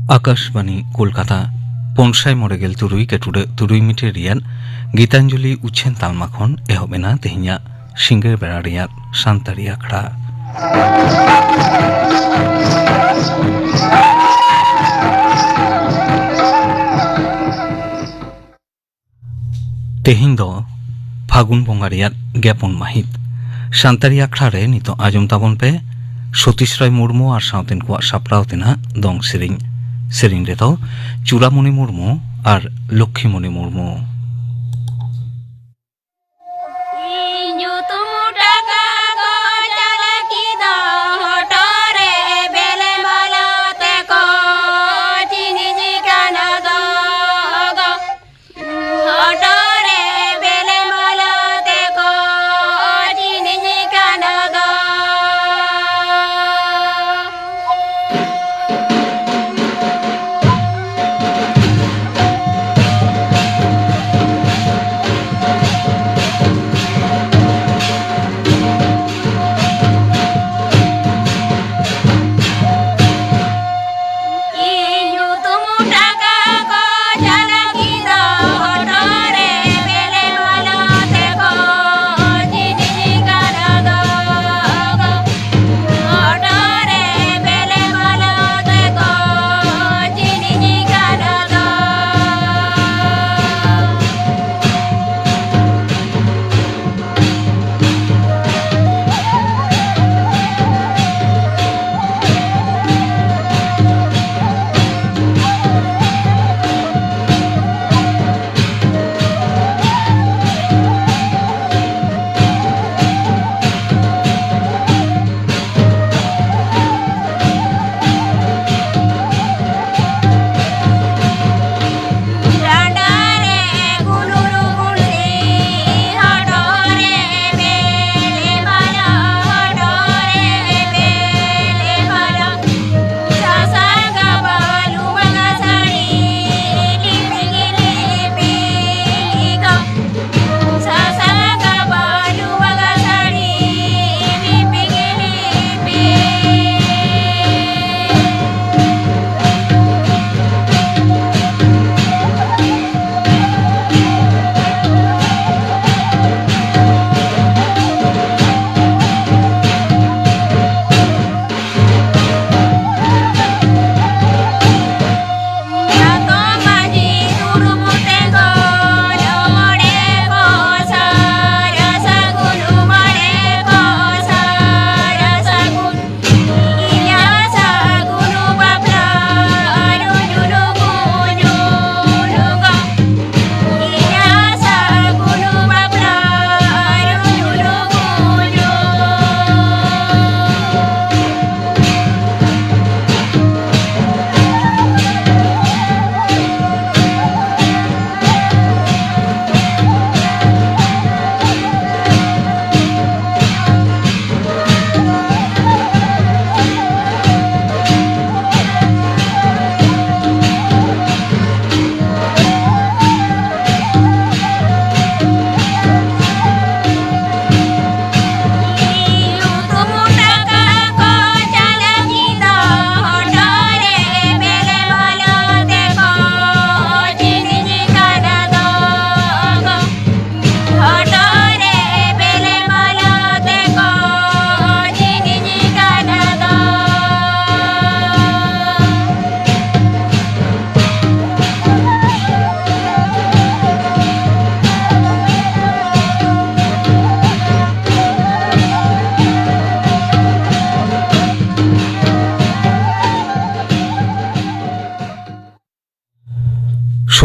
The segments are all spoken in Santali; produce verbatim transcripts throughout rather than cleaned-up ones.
ᱟᱠᱟᱥᱵᱟᱱᱤ ᱠᱳᱞᱠᱟᱛᱟ, ᱯᱩᱱ ᱥᱟᱭ ᱢᱚᱬᱮ ᱜᱮᱞ ᱛᱩᱨᱩᱭ ᱠᱮᱴᱩᱰᱟᱹᱜ ᱛᱩᱨᱩᱭ ᱢᱤᱴᱟᱨ ᱨᱮᱭᱟᱜ ᱜᱤᱛᱟᱧᱡᱚᱞᱤ ᱩᱪᱷᱟᱹᱱ ᱛᱟᱞᱢᱟ ᱠᱷᱚᱱ ᱮᱦᱚᱵ ᱮᱱᱟ ᱛᱮᱦᱮᱧᱟᱜ ᱥᱤᱸᱜᱟᱹᱲ ᱵᱮᱲᱟ ᱨᱮᱭᱟᱜ ᱥᱟᱱᱛᱟᱲᱤ ᱟᱠᱷᱲᱟ᱾ ᱛᱮᱦᱮᱧ ᱫᱚ ᱯᱷᱟᱹᱜᱩᱱ ᱵᱚᱸᱜᱟ ᱨᱮᱭᱟᱜ ᱜᱮᱯᱩᱱ ᱢᱟᱹᱦᱤᱛ᱾ ᱥᱟᱱᱛᱟᱲᱤ ᱟᱠᱷᱲᱟ ᱨᱮ ᱱᱤᱛᱚᱜ ᱟᱸᱡᱚᱢ ᱛᱟᱵᱚᱱ ᱯᱮ ᱥᱚᱛᱤᱥ ᱨᱟᱭ ᱢᱩᱨᱢᱩ ᱟᱨ ᱥᱟᱶᱛᱮᱱ ᱠᱚᱣᱟᱜ ᱥᱟᱯᱲᱟᱣ ᱛᱮᱱᱟᱜ ᱫᱚᱝ ᱥᱮᱨᱮᱧ᱾ ᱥᱮᱨᱮᱧ ᱨᱮᱫᱚ ᱪᱩᱲᱟᱢᱩᱱᱤ ᱢᱩᱨᱢᱩ ᱟᱨ ᱞᱚᱠᱠᱷᱤᱢᱩᱱᱤ ᱢᱩᱨᱢᱩ᱾ ᱤᱧ ᱧᱩᱛᱩᱢ ᱴᱟᱠᱟ ᱠᱚ ᱪᱟᱞᱟᱠᱤ ᱫᱚ ᱦᱚᱴᱚᱜ ᱨᱮ ᱵᱮᱞᱮ ᱢᱟᱞᱟ ᱛᱮᱠᱚ ᱪᱤᱱᱤᱧ ᱠᱟᱱᱟ ᱫᱚ ᱜᱚ᱾ ᱦᱚᱴᱚᱜ ᱨᱮ ᱵᱮᱞᱮ ᱢᱟᱞᱟ ᱛᱮᱠᱚ ᱪᱤᱱᱤᱧ ᱠᱟᱱᱟ ᱫᱚ᱾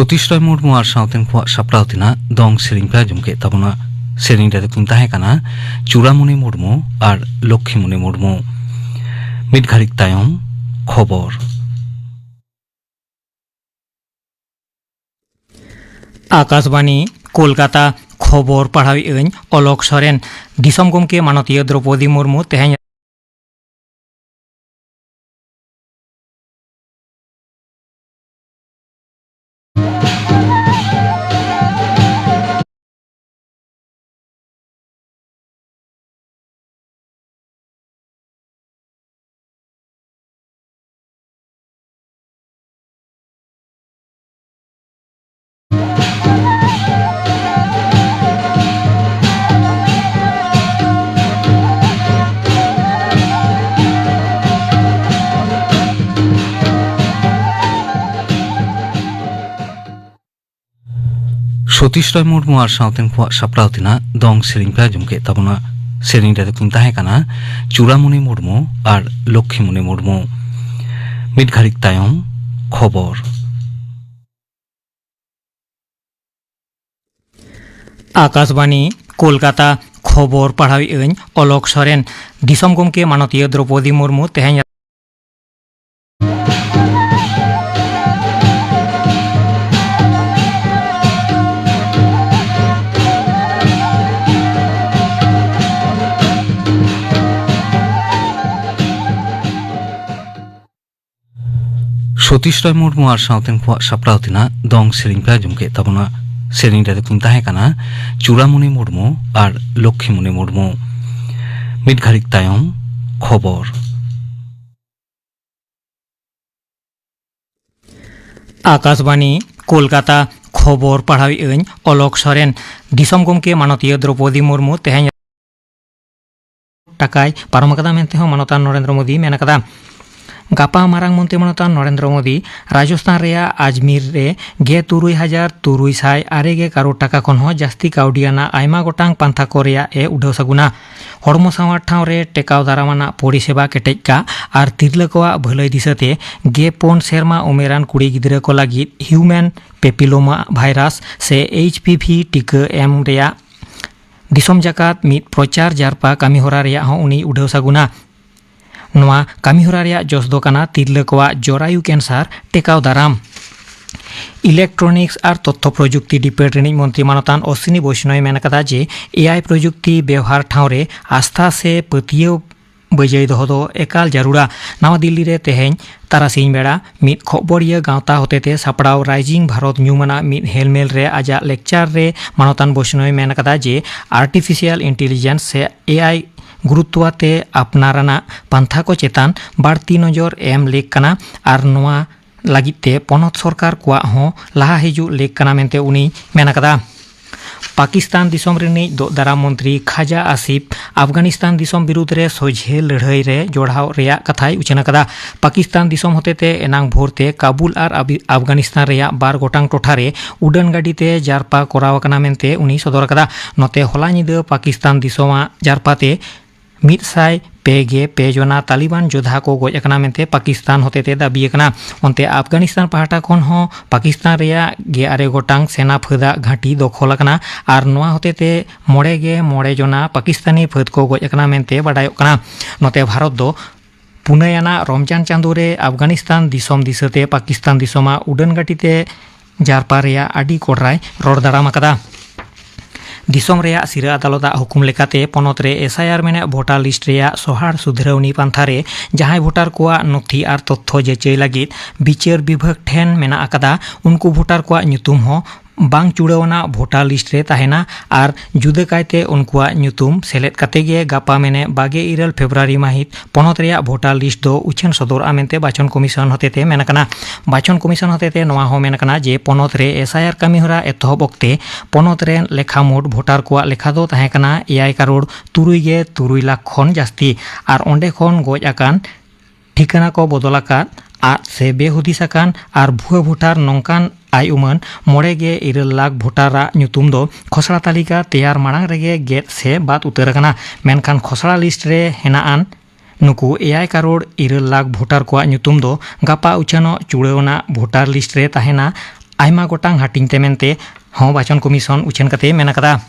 ᱥᱚᱛᱤᱥ ᱨᱟᱭ ᱢᱩᱨᱢᱩ ᱟᱨ ᱥᱟᱶᱛᱮᱱ ᱠᱚᱣᱟᱜ ᱥᱟᱯᱲᱟᱣ ᱛᱮᱱᱟᱜ ᱫᱚᱝ ᱥᱮᱨᱮᱧ ᱯᱮ ᱟᱸᱡᱚᱢ ᱠᱮᱫ ᱛᱟᱵᱚᱱᱟ᱾ ᱥᱮᱨᱮᱧ ᱨᱮᱫᱚ ᱠᱤᱱ ᱛᱟᱦᱮᱸ ᱠᱟᱱᱟ ᱪᱩᱲᱟᱢᱩᱱᱤ ᱢᱩᱨᱢᱩ ᱟᱨ ᱞᱚᱠᱠᱷᱤᱢᱩᱱᱤ ᱢᱩᱨᱢᱩ᱾ ᱢᱤᱫ ᱜᱷᱟᱹᱲᱤᱠ ᱛᱟᱭᱚᱢ ᱠᱷᱚᱵᱚᱨ᱾ ᱟᱠᱟᱥᱵᱟᱬᱤ, ᱠᱳᱞᱠᱟᱛᱟ᱾ ᱠᱷᱚᱵᱚᱨ ᱯᱟᱲᱦᱟᱣᱮᱫ ᱟᱹᱧ ᱚᱞᱚᱠ ᱥᱚᱨᱮᱱ᱾ ᱫᱤᱥᱚᱢ ᱜᱚᱢᱠᱮ ᱢᱟᱱᱚᱛᱤᱭᱟᱹ ᱫᱨᱚᱯᱚᱫᱤ ᱢᱩᱨᱢᱩ ᱛᱮᱦᱮᱧ ᱥᱚᱛᱤᱥ ᱨᱟᱭ ᱢᱩᱨᱢᱩ ᱟᱨ ᱥᱟᱶᱛᱮᱱ ᱠᱚᱣᱟᱜ ᱥᱟᱯᱲᱟᱣ ᱛᱮᱱᱟᱜ ᱫᱚᱝ ᱥᱮᱨᱮᱧ ᱯᱮ ᱟᱸᱡᱚᱢ ᱠᱮᱫ ᱛᱟᱵᱚᱱᱟ᱾ ᱥᱮᱨᱮᱧ ᱨᱮᱫᱚ ᱠᱤᱱ ᱛᱟᱦᱮᱸ ᱠᱟᱱᱟ ᱪᱩᱲᱟᱢᱩᱱᱤ ᱢᱩᱨᱢᱩ ᱟᱨ ᱞᱚᱠᱠᱷᱤᱢᱩᱱᱤ ᱢᱩᱨᱢᱩ᱾ ᱢᱤᱫ ᱜᱷᱟᱹᱲᱤᱠ ᱛᱟᱭᱚᱢ ᱠᱷᱚᱵᱚᱨ᱾ ᱟᱠᱟᱥᱵᱟᱬᱤ, ᱠᱳᱞᱠᱟᱛᱟ᱾ ᱠᱷᱚᱵᱚᱨ ᱯᱟᱲᱦᱟᱣᱮᱫ ᱟᱹᱧ ᱚᱞᱚᱠ ᱥᱚᱨᱮᱱ᱾ ᱫᱤᱥᱚᱢ ᱜᱚᱢᱠᱮ ᱢᱟᱱᱚᱛᱤᱭᱟᱹ ᱫᱨᱚᱯᱚᱫᱤ ᱢᱩᱨᱢᱩ ᱛᱮᱦᱮᱧ ᱥᱚᱛᱤᱥ ᱨᱟᱭ ᱢᱩᱨᱢᱩ ᱟᱨ ᱥᱟᱶᱛᱮᱱ ᱠᱚᱣᱟᱜ ᱥᱟᱯᱲᱟᱣ ᱛᱮᱱᱟᱜ ᱫᱚᱝ ᱥᱮᱨᱮᱧ ᱯᱮ ᱟᱸᱡᱚᱢ ᱠᱮᱫ ᱛᱟᱵᱚᱱᱟ᱾ ᱥᱮᱨᱮᱧ ᱨᱮᱫᱚ ᱠᱤᱱ ᱛᱟᱦᱮᱸ ᱠᱟᱱᱟ ᱪᱩᱲᱟᱢᱩᱱᱤ ᱢᱩᱨᱢᱩ ᱟᱨ ᱞᱚᱠᱠᱷᱤᱢᱩᱱᱤ ᱢᱩᱨᱢᱩ᱾ ᱢᱤᱫ ᱜᱷᱟᱹᱲᱤᱠ ᱛᱟᱭᱚᱢ ᱠᱷᱚᱵᱚᱨ᱾ ᱟᱠᱟᱥᱵᱟᱬᱤ, ᱠᱳᱞᱠᱟᱛᱟ᱾ ᱠᱷᱚᱵᱚᱨ ᱯᱟᱲᱦᱟᱣᱮᱫ ᱟᱹᱧ ᱚᱞᱚᱠ ᱥᱚᱨᱮᱱ᱾ ᱫᱤᱥᱚᱢ ᱜᱚᱢᱠᱮ ᱢᱟᱱᱚᱛᱤᱭᱟᱹ ᱫᱨᱚᱯᱚᱫᱤ ᱢᱩᱨᱢᱩ ᱛᱮᱦᱮᱧ ᱴᱟᱠᱟᱭ ᱯᱟᱨᱚᱢ ᱟᱠᱟᱫᱟ ᱢᱮᱱᱛᱮ ᱦᱚᱸ ᱢᱟᱱᱚᱛᱟᱱ ᱱᱚᱨᱮᱱᱫᱨᱚ ᱢᱳᱫᱤᱭ ᱢᱮᱱ ᱟᱠᱟᱫᱟ᱾ ᱜᱟᱯᱟ ᱢᱟᱨᱟᱝ ᱢᱚᱱᱛᱨᱤ ᱢᱟᱱᱚᱛᱟᱱ ᱱᱚᱨᱮᱱᱫᱨᱚ ᱢᱳᱫᱤ ᱨᱟᱡᱚᱥᱛᱷᱟᱱ ᱨᱮᱭᱟᱜ ᱟᱡᱽᱢᱤᱨ ᱨᱮ ᱜᱮ ᱛᱩᱨᱩᱭ ᱦᱟᱡᱟᱨ ᱛᱩᱨᱩᱭ ᱥᱟᱭ ᱟᱨᱮ ᱜᱮ ᱠᱟᱨᱳᱲ ᱴᱟᱠᱟ ᱠᱷᱚᱱ ᱦᱚᱸ ᱡᱟᱹᱥᱛᱤ ᱠᱟᱹᱣᱰᱤ ᱟᱱᱟᱜ ᱟᱭᱢᱟ ᱜᱚᱴᱟᱝ ᱯᱟᱱᱛᱷᱟ ᱠᱚ ᱨᱮᱭᱟᱜ ᱮ ᱩᱰᱷᱟᱹᱣ ᱥᱟᱹᱜᱩᱱᱟ᱾ ᱦᱚᱲᱢᱚ ᱥᱟᱶᱟᱨ ᱴᱷᱟᱶ ᱨᱮ ᱴᱮᱠᱟᱣ ᱫᱟᱨᱟᱢ ᱟᱱᱟᱜ ᱯᱚᱨᱤᱥᱮᱵᱟ ᱠᱮᱴᱮᱡ ᱠᱟᱜ ᱟᱨ ᱛᱤᱨᱞᱟᱹ ᱠᱚᱣᱟᱜ ᱵᱷᱟᱹᱞᱟᱹᱭ ᱫᱤᱥᱟᱹᱛᱮ ᱜᱮ ᱯᱩᱱ ᱥᱮᱨᱢᱟ ᱩᱢᱮᱨᱟᱱ ᱠᱩᱲᱤ ᱜᱤᱫᱽᱨᱟᱹ ᱠᱚ ᱞᱟᱹᱜᱤᱫ ᱦᱤᱭᱩᱢᱮᱱ ᱯᱮᱯᱤᱞᱳᱢᱟ ᱵᱷᱟᱭᱨᱟᱥ ᱥᱮ ᱮᱭᱤᱪ ᱯᱤ ᱵᱷᱤ ᱴᱤᱠᱟᱹ ᱮᱢ ᱨᱮᱭᱟᱜ ᱫᱤᱥᱚᱢ ᱡᱟᱠᱟᱛ ᱢᱤᱫ ᱯᱨᱚᱪᱟᱨ ᱡᱟᱨᱯᱟ ᱠᱟᱹᱢᱤᱦᱚᱨᱟ ᱨᱮᱭᱟᱜ ᱦᱚᱸ ᱩᱱᱤ ᱩᱰᱷᱟᱹᱣ ᱥᱟᱹᱜᱩᱱᱟ᱾ ᱱᱚᱣᱟ ᱠᱟᱹᱢᱤᱦᱚᱨᱟ ᱨᱮᱭᱟᱜ ᱡᱚᱥ ᱫᱚ ᱠᱟᱱᱟ ᱛᱤᱨᱞᱟᱹ ᱠᱚᱣᱟᱜ ᱡᱚᱨᱟᱭᱩ ᱠᱮᱱᱥᱟᱨ ᱴᱮᱠᱟᱣ ᱫᱟᱨᱟᱢ᱾ ᱤᱞᱮᱠᱴᱨᱚᱱᱤᱠᱥ ᱟᱨ ᱛᱚᱛᱛᱷᱚ ᱯᱨᱚᱡᱩᱠᱛᱤ ᱰᱤᱯᱟᱨᱴᱢᱮᱱᱴ ᱨᱤᱱᱤᱡ ᱢᱚᱱᱛᱨᱤ ᱢᱟᱱᱚᱛᱟᱱ ᱚᱥᱥᱤᱱᱤ ᱵᱳᱭᱥᱱᱚᱭ ᱢᱮᱱ ᱟᱠᱟᱫᱟ ᱡᱮ ᱮ ᱟᱭ ᱯᱨᱚᱡᱩᱠᱛᱤ ᱵᱮᱣᱦᱟᱨ ᱴᱷᱟᱶ ᱨᱮ ᱟᱥᱛᱷᱟ ᱥᱮ ᱯᱟᱹᱛᱭᱟᱹᱣ ᱵᱟᱹᱡᱟᱹᱭ ᱫᱚᱦᱚ ᱫᱚ ᱮᱠᱟᱞ ᱡᱟᱹᱨᱩᱲᱟ᱾ ᱱᱟᱣᱟ ᱫᱤᱞᱞᱤ ᱨᱮ ᱛᱮᱦᱮᱧ ᱛᱟᱨᱟᱥᱤᱧ ᱵᱮᱲᱟ ᱢᱤᱫ ᱠᱷᱚᱵᱚᱨᱤᱭᱟᱹ ᱜᱟᱶᱛᱟ ᱦᱚᱛᱮᱛᱮ ᱥᱟᱯᱲᱟᱣ ᱨᱟᱭᱡᱤᱝ ᱵᱷᱟᱨᱚᱛ ᱧᱩᱢᱟᱱᱟᱜ ᱢᱤᱫ ᱦᱮᱞᱢᱮᱞ ᱨᱮ ᱟᱡᱟᱜ ᱞᱮᱠᱪᱟᱨ ᱨᱮ ᱢᱟᱱᱚᱛᱟᱱ ᱵᱳᱭᱥᱱᱚᱭ ᱢᱮᱱ ᱟᱠᱟᱫᱟ ᱡᱮ ᱟᱨᱴᱤᱯᱷᱤᱥᱤᱭᱟᱞ ᱤᱱᱴᱮᱞᱤᱡᱮᱱᱥ ᱥᱮ ᱮ ᱟᱭ ᱜᱩᱨᱩᱛᱣᱟᱛᱮ ᱟᱯᱱᱟᱨ ᱟᱱᱟᱜ ᱯᱟᱱᱛᱷᱟ ᱠᱚ ᱪᱮᱛᱟᱱ ᱵᱟᱹᱲᱛᱤ ᱱᱚᱡᱚᱨ ᱮᱢ ᱞᱮᱠ ᱠᱟᱱᱟ ᱟᱨ ᱱᱚᱣᱟ ᱞᱟᱹᱜᱤᱫ ᱛᱮ ᱯᱚᱱᱚᱛ ᱥᱚᱨᱠᱟᱨ ᱠᱚᱣᱟᱜ ᱦᱚᱸ ᱞᱟᱦᱟ ᱦᱤᱡᱩᱜ ᱞᱮᱠ ᱠᱟᱱᱟ ᱢᱮᱱᱛᱮ ᱩᱱᱤᱭ ᱢᱮᱱ ᱟᱠᱟᱫᱟ᱾ ᱯᱟᱠᱤᱥᱛᱟᱱ ᱫᱤᱥᱚᱢ ᱨᱤᱱᱤᱡ ᱫᱚᱜ ᱫᱟᱨᱟᱢ ᱢᱚᱱᱛᱨᱤ ᱠᱷᱟᱡᱟ ᱟᱥᱤᱯ ᱟᱯᱷᱜᱟᱱᱤᱥᱛᱟᱱ ᱫᱤᱥᱚᱢ ᱵᱤᱨᱩᱫᱽ ᱨᱮ ᱥᱚᱡᱷᱮ ᱞᱟᱹᱲᱦᱟᱹᱭ ᱨᱮ ᱡᱚᱲᱟᱣ ᱨᱮᱭᱟᱜ ᱠᱟᱛᱷᱟᱭ ᱩᱪᱷᱟᱹᱱ ᱟᱠᱟᱫᱟ᱾ ᱯᱟᱠᱤᱥᱛᱟᱱ ᱫᱤᱥᱚᱢ ᱦᱚᱛᱮᱛᱮ ᱮᱱᱟᱝ ᱵᱷᱳᱨ ᱛᱮ ᱠᱟᱵᱩᱞ ᱟᱨ ᱟᱵᱤ-, ᱟᱯᱷᱜᱟᱱᱤᱥᱛᱟᱱ ᱨᱮᱭᱟᱜ ᱵᱟᱨ ᱜᱚᱴᱟᱝ ᱴᱚᱴᱷᱟ ᱨᱮ ᱩᱰᱟᱹᱱ ᱜᱟᱹᱰᱤ ᱛᱮ ᱡᱟᱨᱯᱟ ᱠᱚᱨᱟᱣ ᱟᱠᱟᱱᱟ ᱢᱮᱱᱛᱮ ᱩᱱᱤ ᱥᱚᱫᱚᱨ ᱟᱠᱟᱫᱟ᱾ ᱱᱚᱛᱮ ᱦᱚᱞᱟ ᱧᱤᱫᱟᱹ ᱯᱟᱠᱤᱥᱛᱟᱱ ᱫᱤᱥᱚᱢᱟᱜ ᱡᱟᱨᱯᱟ ᱛᱮ ᱢᱤᱫ ᱥᱟᱭ ᱯᱮ ᱜᱮ ᱯᱮ ᱡᱚᱱᱟ ᱛᱟᱞᱤᱵᱟᱱ ᱡᱳᱫᱷᱟ ᱠᱚ ᱜᱚᱡ ᱟᱠᱟᱱᱟ ᱢᱮᱱᱛᱮ ᱯᱟᱠᱤᱥᱛᱟᱱ ᱦᱚᱛᱮᱛᱮ ᱫᱟᱹᱵᱤ ᱟᱠᱟᱱᱟ᱾ ᱚᱱᱛᱮ ᱟᱯᱷᱜᱟᱱᱤᱥᱛᱟᱱ ᱯᱟᱦᱴᱟ ᱠᱷᱚᱱ ᱦᱚᱸ ᱯᱟᱠᱤᱥᱛᱟᱱ ᱨᱮᱭᱟᱜ ᱜᱮ ᱟᱨᱮ ᱜᱚᱴᱟᱝ ᱥᱮᱱᱟ ᱯᱷᱟᱹᱫᱟᱜ ᱜᱷᱟᱹᱴᱤ ᱫᱚᱠᱷᱚᱞ ᱟᱠᱟᱱᱟ ᱟᱨ ᱱᱚᱣᱟ ᱦᱚᱛᱮᱛᱮ ᱢᱚᱬᱮ ᱜᱮ ᱢᱚᱬᱮ ᱡᱚᱱᱟ ᱯᱟᱠᱤᱥᱛᱟᱱᱤ ᱯᱷᱟᱹᱫ ᱠᱚ ᱜᱚᱡ ᱟᱠᱟᱱᱟ ᱢᱮᱱᱛᱮ ᱵᱟᱰᱟᱭᱚᱜ ᱠᱟᱱᱟ᱾ ᱱᱚᱛᱮ ᱵᱷᱟᱨᱚᱛ ᱫᱚ ᱯᱩᱱᱟᱹᱭ ᱟᱱᱟᱜ ᱨᱚᱢᱡᱟᱱ ᱪᱟᱸᱫᱳ ᱨᱮ ᱟᱯᱷᱜᱟᱱᱤᱥᱛᱟᱱ ᱫᱤᱥᱚᱢ ᱫᱤᱥᱟᱹᱛᱮ ᱯᱟᱠᱤᱥᱛᱟᱱ ᱫᱤᱥᱚᱢᱟᱜ ᱩᱰᱟᱹᱱ ᱜᱟᱹᱰᱤ ᱛᱮ ᱡᱟᱨᱯᱟ ᱨᱮᱭᱟᱜ ᱟᱹᱰᱤ ᱠᱚᱰᱨᱟᱭ ᱨᱚᱲ ᱫᱟᱨᱟᱢ ᱟᱠᱟᱫᱟ᱾ ᱫᱤᱥᱚᱢ ᱨᱮᱭᱟᱜ ᱥᱤᱨᱟᱹ ᱟᱫᱟᱞᱚᱛᱟᱜ ᱦᱩᱠᱩᱢ ᱞᱮᱠᱟᱛᱮ ᱯᱚᱱᱚᱛ ᱨᱮ ᱮᱥ ᱟᱭ ᱟᱨ ᱢᱮᱱᱟᱜ ᱵᱷᱳᱴᱟᱨ ᱞᱤᱥᱴ ᱨᱮᱭᱟᱜ ᱥᱚᱦᱟᱲ ᱥᱩᱫᱷᱨᱟᱹᱣᱱᱤ ᱯᱟᱱᱛᱷᱟ ᱨᱮ ᱡᱟᱦᱟᱸᱭ ᱵᱷᱳᱴᱟᱨ ᱠᱚᱣᱟᱜ ᱱᱚᱛᱷᱤ ᱟᱨ ᱛᱚᱛᱛᱷᱚ ᱡᱟᱹᱪᱟᱹᱭ ᱞᱟᱹᱜᱤᱫ ᱵᱤᱪᱟᱹᱨ ᱵᱤᱵᱷᱟᱜᱽ ᱴᱷᱮᱱ ᱢᱮᱱᱟᱜ ᱟᱠᱟᱫᱟ, ᱩᱱᱠᱩ ᱵᱷᱳᱴᱟᱨ ᱠᱚᱣᱟᱜ ᱧᱩᱛᱩᱢ ᱦᱚᱸ ᱵᱟᱝ ᱪᱩᱲᱟᱹᱣ ᱟᱱᱟᱜ ᱵᱷᱳᱴᱟᱨ ᱞᱤᱥᱴ ᱨᱮ ᱛᱟᱦᱮᱱᱟ ᱟᱨ ᱡᱩᱫᱟᱹ ᱠᱟᱭᱛᱮ ᱩᱱᱠᱩᱣᱟᱜ ᱧᱩᱛᱩᱢ ᱥᱮᱞᱮᱫ ᱠᱟᱛᱮ ᱜᱮ ᱜᱟᱯᱟ ᱢᱮᱱᱮ ᱵᱟᱜᱮ ᱤᱨᱟᱹᱞ ᱯᱷᱮᱵᱽᱨᱩᱣᱟᱨᱤ ᱢᱟᱹᱦᱤᱛ ᱯᱚᱱᱚᱛ ᱨᱮᱭᱟᱜ ᱵᱷᱳᱴᱟᱨ ᱞᱤᱥᱴ ᱫᱚ ᱩᱪᱷᱟᱹᱱ ᱥᱚᱫᱚᱨᱚᱜᱼᱟ ᱢᱮᱱᱛᱮ ᱵᱟᱪᱷᱚᱱ ᱠᱚᱢᱤᱥᱚᱱ ᱦᱚᱛᱮᱛᱮ ᱢᱮᱱ ᱟᱠᱟᱱᱟ᱾ ᱵᱟᱪᱷᱚᱱ ᱠᱚᱢᱤᱥᱚᱱ ᱦᱚᱛᱮᱛᱮ ᱱᱚᱣᱟ ᱦᱚᱸ ᱢᱮᱱ ᱟᱠᱟᱱᱟ ᱡᱮ ᱯᱚᱱᱚᱛ ᱨᱮ ᱮᱥ ᱟᱭ ᱟᱨ ᱠᱟᱹᱢᱤᱦᱚᱨᱟ ᱮᱛᱚᱦᱚᱵ ᱚᱠᱛᱮ ᱯᱚᱱᱚᱛ ᱨᱮᱱ ᱞᱮᱠᱷᱟ ᱢᱳᱴ ᱵᱷᱳᱴᱟᱨ ᱠᱚᱣᱟᱜ ᱞᱮᱠᱷᱟ ᱫᱚ ᱛᱟᱦᱮᱸ ᱠᱟᱱᱟ ᱮᱭᱟᱭ ᱠᱟᱨᱳᱲ ᱛᱩᱨᱩᱭ ᱜᱮ ᱛᱩᱨᱩᱭ ᱞᱟᱠᱷ ᱠᱷᱚᱱ ᱡᱟᱹᱥᱛᱤ ᱟᱨ ᱚᱸᱰᱮ ᱠᱷᱚᱱ ᱜᱚᱡ ᱟᱠᱟᱱ ᱴᱷᱤᱠᱟᱹᱱᱟ ᱠᱚ ᱵᱚᱫᱚᱞ ᱟᱠᱟᱫ, ᱟᱫ ᱥᱮ ᱵᱮᱦᱩᱫᱤᱥ ᱟᱠᱟᱱ ᱟᱨ ᱵᱷᱩᱣᱟᱹ ᱵᱷᱳᱴᱟᱨ ᱱᱚᱝᱠᱟᱱ ᱟᱭ ᱩᱢᱟᱹᱱ ᱢᱚᱬᱮ ᱜᱮ ᱤᱨᱟᱹᱞ ᱞᱟᱠᱷ ᱵᱷᱳᱴᱟᱨᱟᱜ ᱧᱩᱛᱩᱢ ᱫᱚ ᱠᱷᱚᱥᱲᱟ ᱛᱟᱹᱞᱤᱠᱟ ᱛᱮᱭᱟᱨ ᱢᱟᱲᱟᱝ ᱨᱮᱜᱮ ᱜᱮᱫ ᱥᱮ ᱵᱟᱫ ᱩᱛᱟᱹᱨ ᱟᱠᱟᱱᱟ᱾ ᱢᱮᱱᱠᱷᱟᱱ ᱠᱷᱚᱥᱲᱟ ᱞᱤᱥᱴ ᱨᱮ ᱦᱮᱱᱟᱜ ᱟᱱ ᱱᱩᱠᱩ ᱮᱭᱟᱭ ᱠᱟᱨᱳᱲ ᱤᱨᱟᱹᱞ ᱞᱟᱠᱷ ᱵᱷᱳᱴᱟᱨ ᱠᱚᱣᱟᱜ ᱧᱩᱛᱩᱢ ᱫᱚ ᱜᱟᱯᱟ ᱩᱪᱷᱟᱹᱱᱚᱜ ᱪᱩᱲᱟᱹᱣ ᱟᱱᱟᱜ ᱵᱷᱳᱴᱟᱨ ᱞᱤᱥᱴ ᱨᱮ ᱛᱟᱦᱮᱱᱟ ᱟᱭᱢᱟ ᱜᱚᱴᱟᱝ ᱦᱟᱹᱴᱤᱧ ᱛᱮ ᱢᱮᱱᱛᱮ ᱦᱚᱸ ᱵᱟᱪᱚᱱ ᱠᱚᱢᱤᱥᱚᱱ ᱩᱪᱷᱟᱹᱱ ᱠᱟᱛᱮ ᱢᱮᱱ ᱟᱠᱟᱫᱟ᱾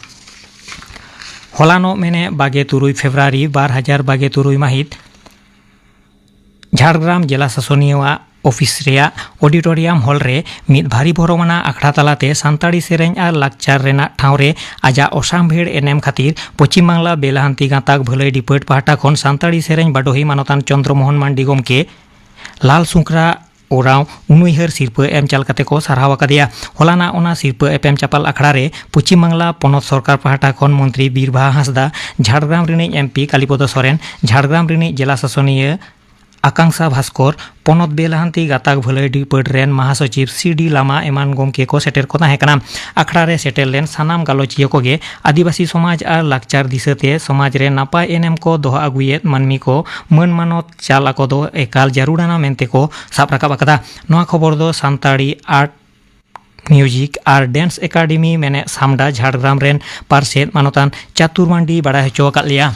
ᱦᱚᱞᱟᱱᱚᱜ ᱢᱮᱱᱮ ᱵᱟᱜᱮ ᱛᱩᱨᱩᱭ ᱯᱷᱮᱵᱽᱨᱩᱣᱟᱨᱤ ᱵᱟᱨ ᱦᱟᱡᱟᱨ ᱵᱟᱜᱮ ᱛᱩᱨᱩᱭ ᱢᱟᱹᱦᱤᱛ ᱡᱷᱟᱲᱜᱨᱟᱢ ᱡᱮᱞᱟ ᱥᱟᱥᱚᱱᱤᱭᱟᱹᱣᱟᱜ ᱚᱯᱷᱤᱥ ᱨᱮᱭᱟᱜ ᱚᱰᱤᱴᱳᱨᱤᱭᱟᱢ ᱦᱚᱞ ᱨᱮ ᱢᱤᱫ ᱵᱷᱟᱹᱨᱤ ᱵᱷᱚᱨᱚᱢ ᱟᱱᱟᱜ ᱟᱠᱷᱲᱟ ᱛᱟᱞᱟᱛᱮ ᱥᱟᱱᱛᱟᱲᱤ ᱥᱮᱨᱮᱧ ᱟᱨ ᱞᱟᱠᱪᱟᱨ ᱨᱮᱱᱟᱜ ᱴᱷᱟᱶ ᱨᱮ ᱟᱡᱟᱜ ᱚᱥᱟᱢᱵᱷᱮᱲ ᱮᱱᱮᱢ ᱠᱷᱟᱹᱛᱤᱨ ᱯᱚᱪᱷᱤᱢ ᱵᱟᱝᱞᱟ ᱵᱮᱞᱟᱦᱟᱱᱛᱤ ᱜᱟᱸᱛᱟᱠ ᱵᱷᱟᱹᱞᱟᱹᱭ ᱰᱤᱯᱟᱹᱴ ᱯᱟᱦᱴᱟ ᱠᱷᱚᱱ ᱥᱟᱱᱛᱟᱲᱤ ᱥᱮᱨᱮᱧ ᱵᱟᱰᱚᱦᱤ ᱢᱟᱱᱚᱛᱟᱱ ᱪᱚᱱᱫᱽᱨᱚ ᱢᱳᱦᱚᱱ ᱢᱟᱱᱰᱤ ᱜᱚᱢᱠᱮ ᱞᱟᱞ ᱥᱩᱸᱠᱨᱟ ᱳᱨᱟᱸᱣ ᱩᱱᱩᱭᱦᱟᱹᱨ ᱥᱤᱨᱯᱟᱹ ᱮᱢ ᱪᱟᱞ ᱠᱟᱛᱮ ᱠᱚ ᱥᱟᱨᱦᱟᱣ ᱟᱠᱟᱫᱮᱭᱟ᱾ ᱦᱚᱞᱟᱱᱟᱜ ᱚᱱᱟ ᱥᱤᱨᱯᱟᱹ ᱮᱯᱮᱢ ᱪᱟᱯᱟᱞ ᱟᱠᱷᱲᱟ ᱨᱮ ᱯᱚᱪᱷᱤᱢ ᱵᱟᱝᱞᱟ ᱯᱚᱱᱚᱛ ᱥᱚᱨᱠᱟᱨ ᱯᱟᱦᱴᱟ ᱠᱷᱚᱱ ᱢᱚᱱᱛᱨᱤ ᱵᱤᱨᱵᱟᱦᱟ ᱦᱟᱸᱥᱫᱟ, ᱡᱷᱟᱲᱜᱨᱟᱢ ᱨᱤᱱᱤᱡ ᱮᱢ ᱯᱤ ᱠᱟᱞᱤᱯᱚᱫᱚ ᱥᱚᱨᱮᱱ, ᱡᱷᱟᱲᱜᱨᱟᱢ ᱨᱤᱱᱤᱡ ᱡᱮᱞᱟ ᱥᱟᱥᱚᱱᱤᱭᱟᱹ ᱟᱠᱟᱝᱥᱟ ᱵᱷᱟᱥᱠᱚᱨ, ᱯᱚᱱᱚᱛ ᱵᱮᱞᱟᱦᱟᱱᱛᱤ ᱜᱟᱛᱟᱠ ᱵᱷᱟᱹᱞᱟᱹᱭ ᱰᱤᱯᱟᱹᱴ ᱨᱮᱱ ᱢᱟᱦᱟᱥᱚᱪᱤᱵᱽ ᱥᱤ ᱰᱤ ᱞᱟᱢᱟ ᱮᱢᱟᱱ ᱜᱚᱢᱠᱮ ᱠᱚ ᱥᱮᱴᱮᱨ ᱠᱚ ᱛᱟᱦᱮᱸ ᱠᱟᱱᱟ᱾ ᱟᱠᱷᱲᱟ ᱨᱮ ᱥᱮᱴᱮᱨ ᱞᱮᱱ ᱥᱟᱱᱟᱢ ᱜᱟᱞᱚᱪᱤᱭᱟᱹ ᱠᱚᱜᱮ ᱟᱹᱫᱤᱵᱟᱹᱥᱤ ᱥᱚᱢᱟᱡᱽ ᱟᱨ ᱞᱟᱠᱪᱟᱨ ᱫᱤᱥᱟᱹᱛᱮ ᱥᱚᱢᱟᱡᱽ ᱨᱮ ᱱᱟᱯᱟᱭ ᱮᱱᱮᱢ ᱠᱚ ᱫᱚᱦᱚ ᱟᱹᱜᱩᱭᱮᱫ ᱢᱟᱹᱱᱢᱤ ᱠᱚ ᱢᱟᱹᱱ ᱢᱟᱱᱚᱛ ᱪᱟᱞ ᱟᱠᱚ ᱫᱚ ᱮᱠᱟᱞ ᱡᱟᱹᱨᱩᱲᱟᱱᱟ ᱢᱮᱱᱛᱮ ᱠᱚ ᱥᱟᱵ ᱨᱟᱠᱟᱵ ᱟᱠᱟᱫᱟ᱾ ᱱᱚᱣᱟ ᱠᱷᱚᱵᱚᱨ ᱫᱚ ᱥᱟᱱᱛᱟᱲᱤ ᱟᱨᱴ ᱢᱤᱭᱩᱡᱤᱠ ᱟᱨ ᱰᱮᱱᱥ ᱮᱠᱟᱰᱮᱢᱤ ᱢᱮᱱᱮᱫ ᱥᱟᱢᱰᱟ ᱡᱷᱟᱲᱜᱨᱟᱢ ᱨᱮᱱ ᱯᱟᱨᱥᱮᱛ ᱢᱟᱱᱚᱛᱟᱱ ᱪᱟᱛᱩᱨ ᱢᱟᱱᱰᱤ ᱵᱟᱲᱟᱭ ᱦᱚᱪᱚ ᱟᱠᱟᱫ ᱞᱮᱭᱟ᱾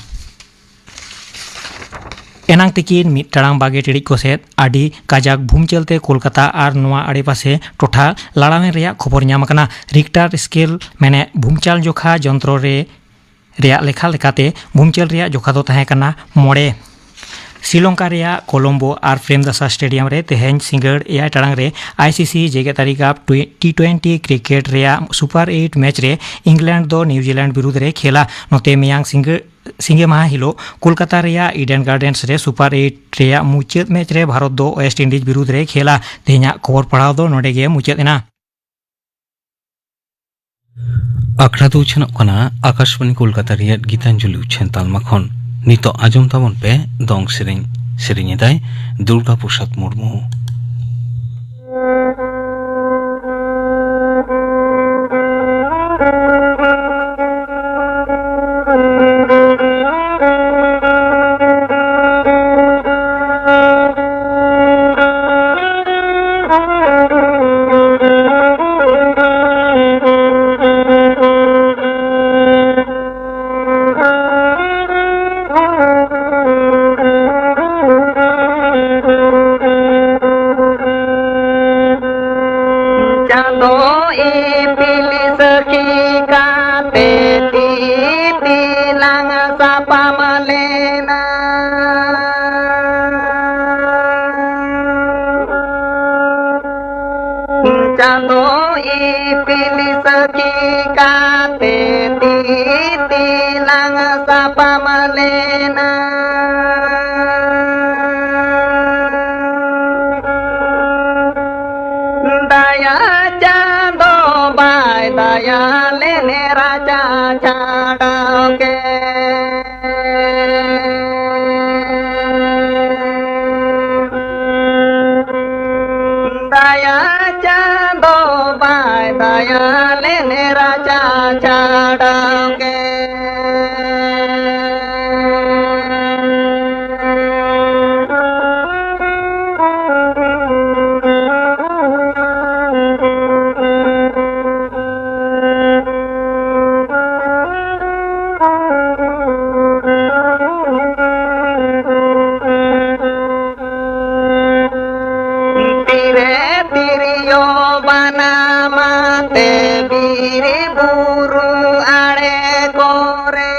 ᱮᱱᱟᱝ ᱛᱤᱠᱤᱱ ᱢᱤᱫ ᱴᱟᱲᱟᱝ ᱵᱟᱜᱮ ᱴᱤᱲᱤᱡ ᱠᱚ ᱥᱮᱫ ᱟᱹᱰᱤ ᱠᱟᱡᱟᱠ ᱵᱷᱩᱢᱪᱟᱹᱞ ᱛᱮ ᱠᱳᱞᱠᱟᱛᱟ ᱟᱨ ᱱᱚᱣᱟ ᱟᱲᱮᱯᱟᱥᱮ ᱴᱚᱴᱷᱟ ᱞᱟᱲᱟᱣᱮᱱ ᱨᱮᱭᱟᱜ ᱠᱷᱚᱵᱚᱨ ᱧᱟᱢ ᱟᱠᱟᱱᱟ᱾ ᱨᱤᱠᱴᱟᱨ ᱥᱠᱮᱞ ᱢᱮᱱᱮᱫ ᱵᱷᱩᱢᱪᱟᱞ ᱡᱚᱠᱷᱟ ᱡᱚᱱᱛᱨᱚ ᱨᱮ ᱨᱮᱭᱟᱜ ᱞᱮᱠᱷᱟ ᱞᱮᱠᱟᱛᱮ ᱵᱷᱩᱢᱪᱟᱹᱞ ᱨᱮᱭᱟᱜ ᱡᱚᱠᱷᱟ ᱫᱚ ᱛᱟᱦᱮᱸ ᱠᱟᱱᱟ ᱢᱚᱬᱮ᱾ ᱥᱨᱤᱞᱚᱝᱠᱟ ᱨᱮᱭᱟᱜ ᱠᱚᱞᱚᱢᱵᱳ ᱟᱨ ᱯᱨᱮᱢᱫᱟᱥᱟ ᱥᱴᱮᱰᱤᱭᱟᱢ ᱨᱮ ᱛᱮᱦᱮᱧ ᱥᱤᱸᱜᱟᱹᱲ ᱮᱭᱟᱭ ᱴᱟᱲᱟᱝ ᱨᱮ ᱟᱭ ᱥᱤ ᱥᱤ ᱡᱮᱜᱮᱛ ᱟᱹᱨᱤ ᱠᱟᱯ ᱴᱤ ᱴᱩᱭᱮᱱᱴᱤ ᱠᱨᱤᱠᱮᱴ ᱨᱮᱭᱟᱜ ᱥᱩᱯᱟᱨ ᱮᱭᱤᱴ ᱢᱮᱪ ᱨᱮ ᱤᱝᱞᱮᱱᱰ ᱫᱚ ᱱᱤᱣᱡᱤᱞᱮᱱᱰ ᱵᱤᱨᱩᱫᱽ ᱨᱮ ᱠᱷᱮᱞᱟ᱾ ᱱᱚᱛᱮ ᱢᱮᱭᱟᱝ ᱥᱤᱸᱜᱟᱹ ᱥᱤᱸᱜᱮ ᱢᱟᱦᱟ ᱦᱤᱞᱳᱜ ᱠᱳᱞᱠᱟᱛᱟ ᱨᱮᱭᱟᱜ ᱤᱰᱮᱱ ᱜᱟᱨᱰᱮᱱᱥ ᱨᱮ ᱥᱩᱯᱟᱨ ᱮᱭᱤᱴ ᱨᱮᱭᱟᱜ ᱢᱩᱪᱟᱹᱫ ᱢᱮᱪ ᱨᱮ ᱵᱷᱟᱨᱚᱛ ᱫᱚ ᱳᱭᱮᱥᱴ ᱤᱱᱰᱤᱡᱽ ᱵᱤᱨᱩᱫᱽ ᱨᱮ ᱠᱷᱮᱞᱟ᱾ ᱛᱮᱦᱮᱧᱟᱜ ᱠᱷᱚᱵᱚᱨ ᱯᱟᱲᱦᱟᱣ ᱫᱚ ᱱᱚᱰᱮ ᱜᱮ ᱢᱩᱪᱟᱹᱫ ᱮᱱᱟ᱾ ᱟᱠᱷᱲᱟ ᱫᱚ ᱩᱪᱷᱟᱹᱱᱚᱜ ᱠᱟᱱᱟ ᱟᱠᱟᱥᱵᱟᱬᱤ ᱠᱳᱞᱠᱟᱛᱟ ᱨᱮᱭᱟᱜ ᱜᱤᱛᱟᱧᱡᱚᱞᱤ ᱩᱪᱷᱟᱹᱱ ᱛᱟᱞᱢᱟ ᱠᱷᱚᱱ᱾ ᱱᱤᱛᱚᱜ ᱟᱸᱡᱚᱢ ᱛᱟᱵᱚᱱ ᱯᱮ ᱫᱚᱝ ᱥᱮᱨᱮᱧ᱾ ᱥᱮᱨᱮᱧ ᱮᱫᱟᱭ ᱫᱩᱨᱜᱟ ᱯᱨᱚᱥᱟᱫᱽ ᱢᱩᱨᱢᱩ᱾ ᱧᱟᱯᱟᱢ ᱞᱮᱱᱟ᱾ ᱪᱟᱸᱫᱚ ᱤᱯᱤᱞ ᱥᱟᱹᱠᱷᱤ ᱠᱟᱛᱮ ᱛᱤᱛᱤ ᱞᱟᱝ ᱥᱟᱯᱟᱢ ᱞᱮᱱᱟ᱾ ᱫᱟᱭᱟ ᱪᱟᱸᱫᱚ ᱵᱟᱭ ᱫᱟᱭᱟ ᱞᱮᱱᱮ ᱨᱟᱪᱟ ᱪᱷᱟᱲᱟᱣ ᱜᱮ᱾ ᱫᱟᱭᱟ ᱪᱟᱸᱫᱚ ᱵᱟᱭ ᱫᱟᱭᱟ ᱞᱮᱱᱮ ᱨᱟᱪᱟ ᱪᱷᱟᱲᱟᱣ ᱜᱮ᱾ ᱛᱤᱨᱮ ᱛᱤᱨᱭᱳ ᱵᱟᱱᱟᱢ ᱟᱛᱮ ᱵᱤᱨ ᱵᱩᱨᱩ ᱟᱲᱮ ᱠᱚᱨᱮ᱾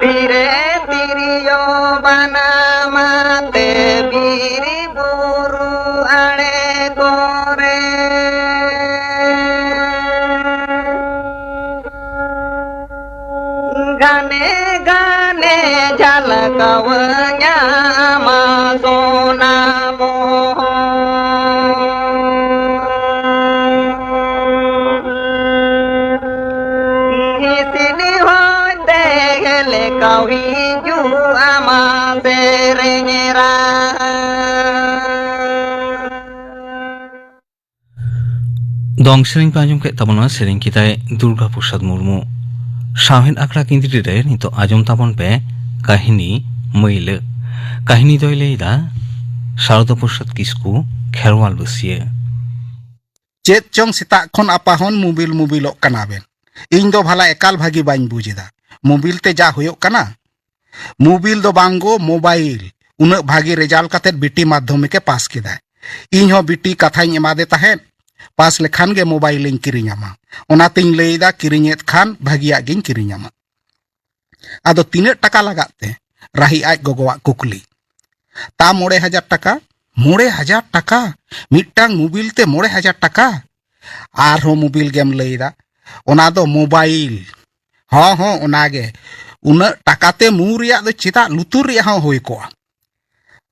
ᱛᱤᱨᱮ ᱛᱤᱨᱭᱳ ᱵᱟᱱᱟᱢ ᱟᱛᱮ ᱵᱤᱨ ᱵᱩᱨᱩ ᱟᱲᱮ ᱠᱚᱨᱮ᱾ ᱜᱷᱟᱱᱮ ᱜᱷᱟᱱᱮ ᱡᱷᱟᱞᱠᱟᱣᱟᱹᱧ ᱟᱢᱟᱜ ᱥᱚᱱᱟ ᱢᱚᱦᱚᱨ᱾ ᱦᱤᱥᱤᱱ ᱦᱚᱭ ᱛᱮ ᱦᱮᱞᱠᱟᱣ ᱦᱤᱡᱩᱜ ᱟᱢᱟᱜ ᱥᱮᱨᱮᱧ ᱨᱟᱦᱟ᱾ ᱫᱚᱝ ᱥᱮᱨᱮᱧ ᱯᱮ ᱟᱸᱡᱚᱢ ᱠᱮᱫ ᱛᱟᱵᱚᱱᱟ, ᱥᱮᱨᱮᱧ ᱠᱮᱫᱟᱭ ᱫᱩᱨᱜᱟ ᱯᱨᱚᱥᱟᱫᱽ ᱢᱩᱨᱢᱩ᱾ ᱥᱟᱶᱦᱮᱫ ᱟᱠᱷᱲᱟ ᱠᱮᱸᱫᱽᱨᱤ ᱨᱮ ᱱᱤᱛᱚᱜ ᱟᱸᱡᱚᱢ ᱛᱟᱵᱚᱱ ᱯᱮ ᱠᱟᱹᱦᱱᱤ ᱢᱟᱹᱭᱞᱟᱹ᱾ ᱠᱟᱹᱦᱱᱤ ᱫᱚᱭ ᱞᱟᱹᱭᱫᱟ ᱥᱟᱨᱚᱫᱟ ᱯᱨᱚᱥᱟᱫᱽ ᱠᱤᱥᱠᱩ, ᱠᱷᱮᱨᱣᱟᱞ ᱵᱟᱹᱥᱭᱟᱹ᱾ ᱪᱮᱫ ᱪᱚᱝ ᱥᱮᱛᱟᱜ ᱠᱷᱚᱱ ᱟᱯᱟᱦᱚᱱ ᱢᱩᱵᱤᱞ ᱢᱩᱵᱤᱞᱚᱜ ᱠᱟᱱᱟ ᱵᱮᱱ? ᱤᱧ ᱫᱚ ᱵᱷᱟᱞᱟ ᱮᱠᱟᱞ ᱵᱷᱟᱹᱜᱤ ᱵᱟᱹᱧ ᱵᱩᱡᱽ ᱮᱫᱟ᱾ ᱢᱩᱵᱤᱞ ᱛᱮ ᱡᱟ ᱦᱩᱭᱩᱜ ᱠᱟᱱᱟ? ᱢᱩᱵᱤᱞ ᱫᱚ ᱵᱟᱝ ᱜᱳ, ᱢᱳᱵᱟᱭᱤᱞ᱾ ᱩᱱᱟᱹᱜ ᱵᱷᱟᱹᱜᱤ ᱨᱮᱡᱟᱞᱴ ᱠᱟᱛᱮᱫ ᱵᱤᱴᱤ ᱢᱟᱫᱽᱫᱷᱚᱢᱤᱠ ᱮ ᱯᱟᱥ ᱠᱮᱫᱟᱭ᱾ ᱤᱧ ᱦᱚᱸ ᱵᱤᱴᱤ ᱠᱟᱛᱷᱟᱧ ᱮᱢᱟᱫᱮ ᱛᱟᱦᱮᱸᱫ᱾ ᱯᱟᱥ ᱞᱮᱠᱷᱟᱱ ᱜᱮ ᱢᱳᱵᱟᱭᱤᱞᱤᱧ ᱠᱤᱨᱤᱧᱟᱢᱟ᱾ ᱚᱱᱟᱛᱤᱧ ᱞᱟᱹᱭᱫᱟ, ᱠᱤᱨᱤᱧᱮᱫ ᱠᱷᱟᱱ ᱵᱷᱟᱹᱜᱤᱭᱟᱜ ᱜᱤᱧ ᱠᱤᱨᱤᱧᱟᱢᱟ᱾ ᱟᱫᱚ ᱛᱤᱱᱟᱹᱜ ᱴᱟᱠᱟ ᱞᱟᱜᱟᱜ ᱛᱮ? ᱨᱟᱦᱤ ᱟᱡ ᱜᱚᱜᱚᱣᱟᱜ ᱠᱩᱠᱞᱤ᱾ ᱛᱟ ᱢᱚᱬᱮ ᱦᱟᱡᱟᱨ ᱴᱟᱠᱟ᱾ ᱢᱚᱬᱮ ᱦᱟᱡᱟᱨ ᱴᱟᱠᱟ? ᱢᱤᱫᱴᱟᱝ ᱢᱳᱵᱤᱞ ᱛᱮ ᱢᱚᱬᱮ ᱦᱟᱡᱟᱨ ᱴᱟᱠᱟ? ᱟᱨᱦᱚᱸ ᱢᱳᱵᱤᱞ ᱜᱮᱢ ᱞᱟᱹᱭᱫᱟ? ᱚᱱᱟ ᱫᱚ ᱢᱳᱵᱟᱭᱤᱞ᱾ ᱦᱚᱸ, ᱦᱚᱸ, ᱚᱱᱟᱜᱮ᱾ ᱩᱱᱟᱹᱜ ᱴᱟᱠᱟᱛᱮ ᱢᱩ ᱨᱮᱭᱟᱜ ᱫᱚ ᱪᱮᱫᱟᱜ ᱞᱩᱛᱩᱨ ᱨᱮᱭᱟᱜ ᱦᱚᱸ ᱦᱩᱭ ᱠᱚᱜᱼᱟ?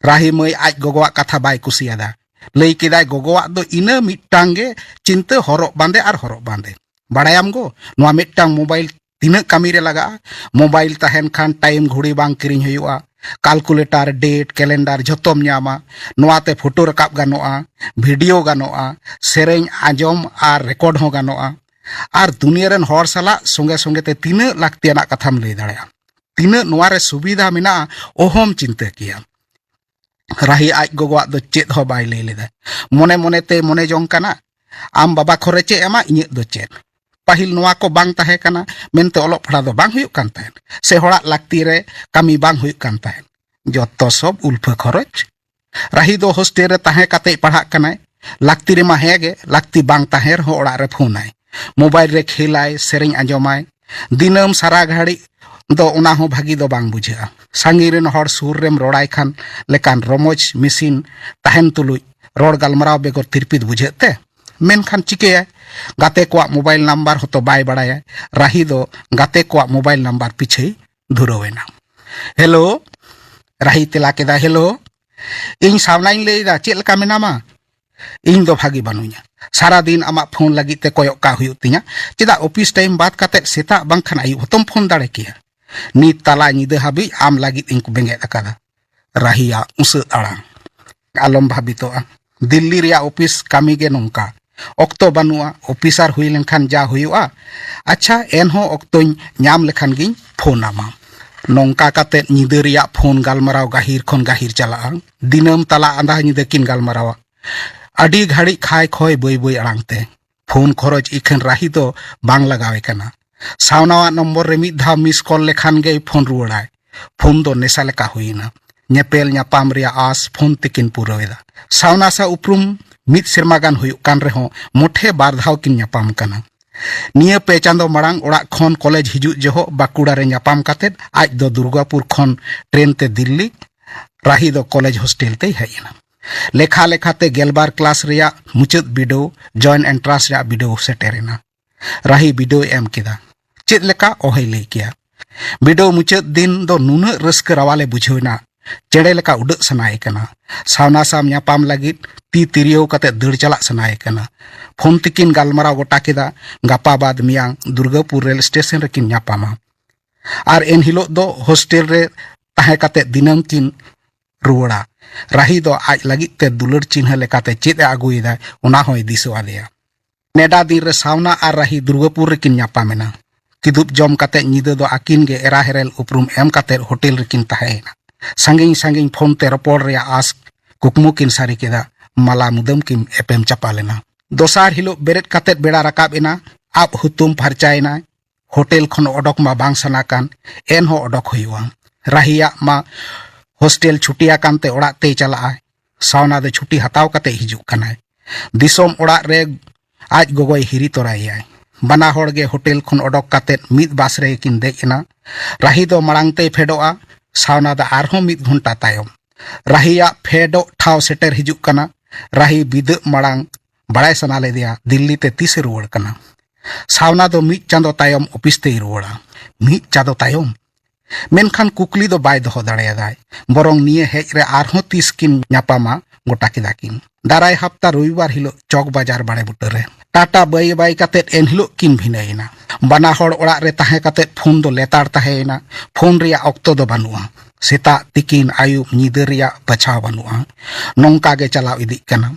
ᱨᱟᱦᱤ ᱢᱟᱹᱭ ᱟᱡ ᱜᱚᱜᱚᱣᱟᱜ ᱠᱟᱛᱷᱟ ᱵᱟᱭ ᱠᱩᱥᱤᱭᱟᱫᱟ᱾ ᱞᱟᱹᱭ ᱠᱮᱫᱟᱭ, ᱜᱚᱜᱚᱣᱟᱜ ᱫᱚ ᱤᱱᱟᱹ ᱢᱤᱫᱴᱟᱝ ᱜᱮ ᱪᱤᱱᱛᱟᱹ, ᱦᱚᱨᱚᱜ ᱵᱟᱸᱫᱮ ᱟᱨ ᱦᱚᱨᱚᱜ ᱵᱟᱸᱫᱮ᱾ ᱵᱟᱲᱟᱭᱟᱢ ᱜᱚ, ᱱᱚᱣᱟ ᱢᱤᱫᱴᱟᱝ ᱢᱳᱵᱟᱭᱤᱞ ᱛᱤᱱᱟᱹᱜ ᱠᱟᱹᱢᱤ ᱨᱮ ᱞᱟᱜᱟᱜᱼᱟ? ᱢᱳᱵᱟᱭᱤᱞ ᱛᱟᱦᱮᱱ ᱠᱷᱟᱱ ᱴᱟᱭᱤᱢ ᱜᱷᱩᱲᱤ ᱵᱟᱝ ᱠᱤᱨᱤᱧ ᱦᱩᱭᱩᱜᱼᱟ, ᱠᱟᱞᱠᱩᱞᱮᱴᱟᱨ, ᱰᱮᱴ, ᱠᱮᱞᱮᱱᱰᱟᱨ ᱡᱷᱚᱛᱚᱢ ᱧᱟᱢᱟ᱾ ᱱᱚᱣᱟᱛᱮ ᱯᱷᱳᱴᱳ ᱨᱟᱠᱟᱵ ᱜᱟᱱᱚᱜᱼᱟ, ᱵᱷᱤᱰᱤᱭᱳ ᱜᱟᱱᱚᱜᱼᱟ, ᱥᱮᱨᱮᱧ ᱟᱸᱡᱚᱢ ᱟᱨ ᱨᱮᱠᱚᱨᱰ ᱦᱚᱸ ᱜᱟᱱᱚᱜᱼᱟ᱾ ᱟᱨ ᱫᱩᱱᱤᱭᱟᱹ ᱨᱮᱱ ᱦᱚᱲ ᱥᱟᱞᱟᱜ ᱥᱚᱸᱜᱮ ᱥᱚᱸᱜᱮ ᱛᱮ ᱛᱤᱱᱟᱹᱜ ᱞᱟᱹᱠᱛᱤᱭᱟᱱᱟᱜ ᱠᱟᱛᱷᱟᱢ ᱞᱟᱹᱭ ᱫᱟᱲᱮᱭᱟᱜᱼᱟ᱾ ᱛᱤᱱᱟᱹᱜ ᱱᱚᱣᱟ ᱨᱮ ᱥᱩᱵᱤᱫᱷᱟ ᱢᱮᱱᱟᱜᱼᱟ, ᱚᱦᱚᱢ ᱪᱤᱱᱛᱟᱹ ᱠᱮᱭᱟ᱾ ᱨᱟᱦᱤ ᱟᱡ ᱜᱚᱜᱚᱣᱟᱜ ᱫᱚ ᱪᱮᱫ ᱦᱚᱸ ᱵᱟᱭ ᱞᱟᱹᱭ ᱞᱮᱫᱟ᱾ ᱢᱚᱱᱮ ᱢᱚᱱᱮ ᱛᱮ ᱢᱚᱱᱮ ᱡᱚᱝ ᱠᱟᱱᱟ, ᱟᱢ ᱵᱟᱵᱟ ᱠᱷᱚᱨᱚᱪᱮ ᱮᱢᱟ, ᱤᱧᱟᱹᱜ ᱫᱚ ᱪᱮᱫ? ᱯᱟᱹᱦᱤᱞ ᱱᱚᱣᱟ ᱠᱚ ᱵᱟᱝ ᱛᱟᱦᱮᱸ ᱠᱟᱱᱟ ᱢᱮᱱᱛᱮ ᱚᱞᱚᱜ ᱯᱟᱲᱦᱟᱣ ᱫᱚ ᱵᱟᱝ ᱦᱩᱭᱩᱜ ᱠᱟᱱ ᱛᱟᱦᱮᱸᱫ, ᱥᱮ ᱦᱚᱲᱟᱜ ᱞᱟᱹᱠᱛᱤ ᱨᱮ ᱠᱟᱹᱢᱤ ᱵᱟᱝ ᱦᱩᱭᱩᱜ ᱠᱟᱱ ᱛᱟᱦᱮᱸᱫ᱾ ᱡᱚᱛᱚ ᱥᱚᱵ ᱩᱞᱯᱷᱟᱹ ᱠᱷᱚᱨᱚᱪ᱾ ᱨᱟᱦᱤ ᱫᱚ ᱦᱳᱥᱴᱮᱞ ᱨᱮ ᱛᱟᱦᱮᱸ ᱠᱟᱛᱮᱭ ᱯᱟᱲᱦᱟᱜ ᱠᱟᱱᱟᱭ᱾ ᱞᱟᱹᱠᱛᱤ ᱨᱮᱢᱟ ᱦᱮᱸ ᱜᱮ, ᱞᱟᱹᱠᱛᱤ ᱵᱟᱝ ᱛᱟᱦᱮᱸ ᱨᱮᱦᱚᱸ ᱚᱲᱟᱜ ᱨᱮ ᱯᱷᱳᱱᱟᱭ, ᱢᱳᱵᱟᱭᱤᱞ ᱨᱮ ᱠᱷᱮᱞᱟᱭ, ᱥᱮᱨᱮᱧ ᱟᱸᱡᱚᱢᱟᱭ᱾ ᱫᱤᱱᱟᱹᱢ ᱥᱟᱨᱟ ᱜᱷᱟᱹᱲᱤᱡ ᱫᱚ ᱚᱱᱟ ᱦᱚᱸ ᱵᱷᱟᱹᱜᱤ ᱫᱚ ᱵᱟᱝ ᱵᱩᱡᱷᱟᱹᱜᱼᱟ᱾ ᱥᱟᱺᱜᱤᱧ ᱨᱮᱱ ᱦᱚᱲ ᱥᱩᱨ ᱨᱮᱢ ᱨᱚᱲᱟᱭ ᱠᱷᱟᱱ ᱞᱮᱠᱟᱱ ᱨᱚᱢᱚᱡᱽ ᱢᱤᱥᱤᱱ ᱛᱟᱦᱮᱱ ᱛᱩᱞᱩᱡ ᱨᱚᱲ ᱜᱟᱞᱢᱟᱨᱟᱣ ᱵᱮᱜᱚᱨ ᱛᱤᱨᱯᱤᱛ ᱵᱩᱡᱷᱟᱹᱜ ᱛᱮ᱾ ᱢᱮᱱᱠᱷᱟᱱ ᱪᱤᱠᱟᱹᱭᱟᱭ? ᱜᱟᱛᱮ ᱠᱚᱣᱟᱜ ᱢᱳᱵᱟᱭᱤᱞ ᱱᱟᱢᱵᱟᱨ ᱦᱚᱸᱛᱚ ᱵᱟᱭ ᱵᱟᱲᱟᱭᱟ᱾ ᱨᱟᱦᱤ ᱫᱚ ᱜᱟᱛᱮ ᱠᱚᱣᱟᱜ ᱢᱳᱵᱟᱭᱤᱞ ᱱᱟᱢᱵᱟᱨ ᱯᱤᱪᱷᱟᱹᱭ ᱫᱷᱩᱨᱟᱹᱣ ᱮᱱᱟ᱾ "ᱦᱮᱞᱳ", ᱨᱟᱦᱤ ᱛᱮᱞᱟ ᱠᱮᱫᱟ, "ᱦᱮᱞᱳ, ᱤᱧ ᱥᱟᱣᱱᱟᱧ ᱞᱟᱹᱭ ᱮᱫᱟ, ᱪᱮᱫ ᱞᱮᱠᱟ ᱢᱮᱱᱟᱢᱟ?" "ᱤᱧ ᱫᱚ ᱵᱷᱟᱜᱤ ᱵᱟᱹᱱᱩᱧᱟ᱾ ᱥᱟᱨᱟ ᱫᱤᱱ ᱟᱢᱟᱜ ᱯᱷᱳᱱ ᱞᱟᱹᱜᱤᱫ ᱛᱮ ᱠᱚᱭᱚᱜ ᱠᱟᱜ ᱦᱩᱭᱩᱜ ᱛᱤᱧᱟ᱾ ᱪᱮᱫᱟᱜ ᱚᱯᱷᱤᱥ ᱴᱟᱭᱤᱢ ᱵᱟᱫ ᱠᱟᱛᱮ ᱥᱮᱛᱟᱜ ᱵᱟᱝᱠᱷᱟᱱ ᱟᱹᱭᱩᱵ ᱦᱚᱸᱛᱚᱢ ᱯᱷᱳᱱ ᱫᱟᱲᱮ ᱠᱮᱭᱟ? ᱱᱤᱛ ᱛᱟᱞᱟ ᱧᱤᱫᱟᱹ ᱦᱟᱹᱵᱤᱡ ᱟᱢ ᱞᱟᱹᱜᱤᱫ ᱤᱧ ᱠᱚ ᱵᱮᱸᱜᱮᱫ ᱟᱠᱟᱫᱟ᱾" ᱨᱟᱦᱤᱭᱟᱜ ᱩᱥᱟᱹᱫ ᱟᱲᱟᱝ᱾ ᱟᱞᱚᱢ ᱵᱷᱟᱵᱤᱛᱚᱜᱼᱟ, ᱫᱤᱞᱞᱤ ᱨᱮᱭᱟᱜ ᱚᱯᱷᱤᱥ ᱠᱟᱹᱢᱤ ᱜᱮ ᱱᱚᱝᱠᱟ᱾ ᱚᱠᱛᱚ ᱵᱟᱹᱱᱩᱜᱼᱟ, ᱚᱯᱷᱤᱥᱟᱨ ᱦᱩᱭ ᱞᱮᱱᱠᱷᱟᱱ ᱡᱟ ᱦᱩᱭᱩᱜᱼᱟ᱾ ᱟᱪᱪᱷᱟ, ᱮᱱᱦᱚᱸ ᱚᱠᱛᱚᱧ ᱧᱟᱢ ᱞᱮᱠᱷᱟᱱ ᱜᱤᱧ ᱯᱷᱳᱱ ᱟᱢᱟ᱾ ᱱᱚᱝᱠᱟ ᱠᱟᱛᱮ ᱧᱤᱫᱟᱹ ᱨᱮᱭᱟᱜ ᱯᱷᱳᱱ ᱜᱟᱞᱢᱟᱨᱟᱣ ᱜᱟᱹᱦᱤᱨ ᱠᱷᱚᱱ ᱜᱟᱹᱦᱤᱨ ᱪᱟᱞᱟᱜᱼᱟ᱾ ᱫᱤᱱᱟᱹᱢ ᱛᱟᱞᱟ ᱟᱸᱫᱷᱟ ᱧᱤᱫᱟᱹ ᱠᱤᱱ ᱜᱟᱞᱢᱟᱨᱟᱣᱟ᱾ ᱟᱹᱰᱤ ᱜᱷᱟᱹᱲᱤᱡ ᱠᱷᱟᱭ ᱠᱷᱚᱭ ᱵᱟᱹᱭ ᱵᱟᱹᱭ ᱟᱲᱟᱝ ᱛᱮ᱾ ᱯᱷᱳᱱ ᱠᱷᱚᱨᱚᱪ ᱤᱠᱷᱟᱹᱱ ᱨᱟᱦᱤ ᱫᱚ ᱵᱟᱝ ᱞᱟᱜᱟᱣᱮ ᱠᱟᱱᱟ᱾ ᱥᱟᱣᱱᱟᱣᱟᱜ ᱱᱚᱢᱵᱚᱨ ᱨᱮ ᱢᱤᱫ ᱫᱷᱟᱣ ᱢᱤᱥ ᱠᱚᱞ ᱞᱮᱠᱷᱟᱱ ᱜᱮᱭ ᱯᱷᱳᱱ ᱨᱩᱣᱟᱹᱲᱟᱭ᱾ ᱯᱷᱳᱱ ᱫᱚ ᱱᱮᱥᱟ ᱞᱮᱠᱟ ᱦᱩᱭ ᱮᱱᱟ᱾ ᱧᱮᱯᱮᱞ ᱧᱟᱯᱟᱢ ᱨᱮᱭᱟᱜ ᱟᱸᱥ ᱯᱷᱳᱱ ᱛᱮᱠᱤᱱ ᱯᱩᱨᱟᱹᱣ ᱮᱫᱟ᱾ ᱥᱟᱣᱱᱟ ᱥᱟᱶ ᱩᱯᱨᱩᱢ ᱢᱤᱫ ᱥᱮᱨᱢᱟ ᱜᱟᱱ ᱦᱩᱭᱩᱜ ᱠᱟᱱ ᱨᱮᱦᱚᱸ ᱢᱚᱴᱷᱮ ᱵᱟᱨ ᱫᱷᱟᱣ ᱠᱤᱱ ᱧᱟᱯᱟᱢ ᱠᱟᱱᱟ᱾ ᱱᱤᱭᱟᱹ ᱯᱮ ᱪᱟᱸᱫᱚ ᱢᱟᱲᱟᱝ ᱚᱲᱟᱜ ᱠᱷᱚᱱ ᱠᱚᱞᱮᱡᱽ ᱦᱤᱡᱩᱜ ᱡᱚᱦᱚᱜ ᱵᱟᱸᱠᱩᱲᱟ ᱨᱮ ᱧᱟᱯᱟᱢ ᱠᱟᱛᱮ ᱟᱡ ᱫᱚ ᱫᱩᱨᱜᱟᱯᱩᱨ ᱠᱷᱚᱱ ᱴᱨᱮᱱ ᱛᱮ ᱫᱤᱞᱞᱤ, ᱨᱟᱦᱤ ᱫᱚ ᱠᱚᱞᱮᱡᱽ ᱦᱳᱥᱴᱮᱞ ᱛᱮᱭ ᱦᱮᱡ ᱮᱱᱟ᱾ ᱞᱮᱠᱷᱟ ᱞᱮᱠᱷᱟᱛᱮ ᱜᱮᱞᱵᱟᱨ ᱠᱞᱟᱥ ᱨᱮᱭᱟᱜ ᱢᱩᱪᱟᱹᱫ ᱵᱤᱰᱟᱹᱣ, ᱡᱚᱭᱮᱱᱴ ᱮᱱᱴᱨᱟᱱᱥ ᱨᱮᱭᱟᱜ ᱵᱤᱰᱟᱹᱣ ᱥᱮᱴᱮᱨ ᱮᱱᱟ᱾ ᱨᱟᱦᱤ ᱵᱤᱰᱟᱹᱣ ᱮᱢ ᱠᱮᱫᱟ᱾ ᱪᱮᱫ ᱞᱮᱠᱟ ᱚᱦᱚᱭ ᱞᱟᱹᱭ ᱠᱮᱭᱟ᱾ ᱵᱤᱰᱟᱹᱣ ᱢᱩᱪᱟᱹᱫ ᱫᱤᱱ ᱫᱚ ᱱᱩᱱᱟᱹᱜ ᱨᱟᱹᱥᱠᱟᱹ ᱨᱟᱣᱟᱞᱮ ᱵᱩᱡᱷᱟᱹᱣ ᱮᱱᱟ, ᱪᱮᱬᱮ ᱞᱮᱠᱟ ᱩᱰᱟᱹᱜ ᱥᱟᱱᱟᱭᱮ ᱠᱟᱱᱟ᱾ ᱥᱟᱣᱱᱟ ᱥᱟᱶ ᱧᱟᱯᱟᱢ ᱞᱟᱹᱜᱤᱫ ᱛᱤ ᱛᱤᱨᱭᱟᱹᱣ ᱠᱟᱛᱮ ᱫᱟᱹᱲ ᱪᱟᱞᱟᱜ ᱥᱟᱱᱟᱭᱮ ᱠᱟᱱᱟ᱾ ᱯᱷᱳᱱ ᱛᱮᱠᱤᱱ ᱜᱟᱞᱢᱟᱨᱟᱣ ᱜᱚᱴᱟ ᱠᱮᱫᱟ, ᱜᱟᱯᱟ ᱵᱟᱫ ᱢᱮᱭᱟᱝ ᱫᱩᱨᱜᱟᱯᱩᱨ ᱨᱮᱞ ᱥᱴᱮᱥᱚᱱ ᱨᱮᱠᱤᱱ ᱧᱟᱯᱟᱢᱟ᱾ ᱟᱨ ᱮᱱᱦᱤᱞᱳᱜ ᱫᱚ ᱦᱳᱥᱴᱮᱞ ᱨᱮ ᱛᱟᱦᱮᱸ ᱠᱟᱛᱮ ᱫᱤᱱᱟᱹᱢ ᱠᱤᱱ ᱨᱩᱣᱟᱹᱲᱟ᱾ ᱨᱟᱦᱤ ᱫᱚ ᱟᱡ ᱞᱟᱹᱜᱤᱫ ᱛᱮ ᱫᱩᱞᱟᱹᱲ ᱪᱤᱱᱦᱟᱹ ᱞᱮᱠᱟᱛᱮ ᱪᱮᱫ ᱮ ᱟᱹᱜᱩᱭᱮᱫᱟᱭ, ᱚᱱᱟ ᱦᱚᱸᱭ ᱫᱤᱥᱟᱹ ᱟᱫᱮᱭᱟ᱾ ᱱᱮᱰᱟ ᱫᱤᱱ ᱨᱮ ᱥᱟᱣᱱᱟ ᱟᱨ ᱨᱟᱦᱤ ᱫᱩᱨᱜᱟᱯᱩᱨ ᱨᱮᱠᱤᱱ ᱧᱟᱯᱟᱢ ᱮᱱᱟ᱾ ᱠᱤᱫᱩᱵ ᱡᱚᱢ ᱠᱟᱛᱮ ᱧᱤᱫᱟᱹ ᱫᱚ ᱟᱹᱠᱤᱱ ᱜᱮ ᱮᱨᱟ ᱦᱮᱨᱮᱞ ᱩᱯᱨᱩᱢ ᱮᱢ ᱠᱟᱛᱮ ᱦᱳᱴᱮᱞ ᱨᱮᱠᱤᱱ ᱛᱟᱦᱮᱸᱭᱮᱱᱟ᱾ ᱥᱟᱺᱜᱤᱧ ᱥᱟᱺᱜᱤᱧ ᱯᱷᱳᱱ ᱛᱮ ᱨᱚᱯᱚᱲ ᱨᱮᱭᱟᱜ ᱟᱸᱥ ᱠᱩᱠᱢᱩ ᱠᱤᱱ ᱥᱟᱹᱨᱤ ᱠᱮᱫᱟ᱾ ᱢᱟᱞᱟ ᱢᱩᱫᱟᱹᱢ ᱠᱤᱱ ᱮᱯᱮᱢ ᱪᱟᱯᱟᱞ ᱮᱱᱟ᱾ ᱫᱚᱥᱟᱨ ᱦᱤᱞᱳᱜ ᱵᱮᱨᱮᱫ ᱠᱟᱛᱮ ᱵᱮᱲᱟ ᱨᱟᱠᱟᱵ ᱮᱱᱟ᱾ ᱟᱵ ᱦᱩᱛᱩᱢ ᱯᱷᱟᱨᱪᱟᱭᱮᱱᱟᱭ᱾ ᱦᱳᱴᱮᱞ ᱠᱷᱚᱱ ᱚᱰᱚᱠ ᱢᱟ ᱵᱟᱝ ᱥᱟᱱᱟ ᱠᱟᱱ, ᱮᱱᱦᱚᱸ ᱚᱰᱚᱠ ᱦᱩᱭᱩᱜᱼᱟ᱾ ᱨᱟᱦᱤᱭᱟᱜ ᱢᱟ ᱦᱳᱥᱴᱮᱞ ᱪᱷᱩᱴᱤ ᱟᱠᱟᱱ ᱛᱮ ᱚᱲᱟᱜ ᱛᱮᱭ ᱪᱟᱞᱟᱜᱼᱟ᱾ ᱥᱟᱣᱱᱟ ᱫᱚ ᱪᱷᱩᱴᱤ ᱦᱟᱛᱟᱣ ᱠᱟᱛᱮ ᱦᱤᱡᱩᱜ ᱠᱟᱱᱟᱭ᱾ ᱫᱤᱥᱚᱢ ᱚᱲᱟᱜ ᱨᱮ ᱟᱡ ᱜᱚᱜᱚᱭ ᱦᱤᱨᱤ ᱛᱚᱨᱟᱭᱮᱭᱟᱭ᱾ ᱵᱟᱱᱟ ᱦᱚᱲ ᱜᱮ ᱦᱳᱴᱮᱞ ᱠᱷᱚᱱ ᱚᱰᱚᱠ ᱠᱟᱛᱮ ᱢᱤᱫ ᱵᱟᱥ ᱨᱮ ᱠᱤᱱ ᱫᱮᱡ ᱮᱱᱟ᱾ ᱨᱟᱦᱤ ᱫᱚ ᱢᱟᱲᱟᱝ ᱛᱮᱭ ᱯᱷᱮᱰᱚᱜᱼᱟ, ᱥᱟᱣᱱᱟ ᱫᱚ ᱟᱨᱦᱚᱸ ᱢᱤᱫ ᱜᱷᱚᱱᱴᱟ ᱛᱟᱭᱚᱢ᱾ ᱨᱟᱦᱤᱭᱟᱜ ᱯᱷᱮᱰᱚᱜ ᱴᱷᱟᱶ ᱥᱮᱴᱮᱨ ᱦᱤᱡᱩᱜ ᱠᱟᱱᱟ᱾ ᱨᱟᱦᱤ ᱵᱤᱫᱟᱹᱜ ᱢᱟᱲᱟᱝ ᱵᱟᱲᱟᱭ ᱥᱟᱱᱟ ᱞᱮᱫᱮᱭᱟ ᱫᱤᱞᱞᱤ ᱛᱮ ᱛᱤᱥᱮ ᱨᱩᱣᱟᱹᱲ ᱠᱟᱱᱟ᱾ ᱥᱟᱣᱱᱟ ᱫᱚ ᱢᱤᱫ ᱪᱟᱸᱫᱚ ᱛᱟᱭᱚᱢ ᱚᱯᱷᱤᱥ ᱛᱮᱭ ᱨᱩᱣᱟᱹᱲᱟ᱾ ᱢᱤᱫ ᱪᱟᱸᱫᱚ ᱛᱟᱭᱚᱢ? ᱢᱮᱱᱠᱷᱟᱱ ᱠᱩᱠᱞᱤ ᱫᱚ ᱵᱟᱭ ᱫᱚᱦᱚ ᱫᱟᱲᱮᱭᱟᱫᱟᱭ᱾ ᱵᱚᱨᱚᱝ ᱱᱤᱭᱟᱹ ᱦᱮᱡ ᱨᱮ ᱟᱨᱦᱚᱸ ᱛᱤᱥ ᱠᱤᱱ ᱧᱟᱯᱟᱢᱟ ᱜᱚᱴᱟ ᱠᱮᱫᱟ ᱠᱤᱱ᱾ ᱫᱟᱨᱟᱭ ᱦᱟᱯᱛᱟ ᱨᱚᱵᱤᱵᱟᱨ ᱦᱤᱞᱳᱜ ᱪᱚᱠ ᱵᱟᱡᱟᱨ ᱵᱟᱲᱮ ᱵᱩᱴᱟᱹ ᱨᱮ᱾ ᱴᱟᱴᱟ ᱵᱟᱭ ᱵᱟᱭ ᱠᱟᱛᱮ ᱮᱱᱦᱤᱞᱳᱜ ᱠᱤᱱ ᱵᱷᱤᱱᱟᱹᱭᱮᱱᱟ᱾ ᱵᱟᱱᱟ ᱦᱚᱲ ᱚᱲᱟᱜ ᱨᱮ ᱛᱟᱦᱮᱸ ᱠᱟᱛᱮ ᱯᱷᱳᱱ ᱫᱚ ᱞᱮᱛᱟᱲ ᱛᱟᱦᱮᱸᱭᱮᱱᱟ᱾ ᱯᱷᱳᱱ ᱨᱮᱭᱟᱜ ᱚᱠᱛᱚ ᱫᱚ ᱵᱟᱹᱱᱩᱜᱼᱟ᱾ ᱥᱮᱛᱟᱜ, ᱛᱤᱠᱤᱱ, ᱟᱹᱭᱩᱵ, ᱧᱤᱫᱟᱹ ᱨᱮᱭᱟᱜ ᱵᱟᱪᱷᱟᱣ ᱵᱟᱹᱱᱩᱜᱼᱟ᱾ ᱱᱚᱝᱠᱟ ᱜᱮ ᱪᱟᱞᱟᱣ ᱤᱫᱤᱜ ᱠᱟᱱᱟ᱾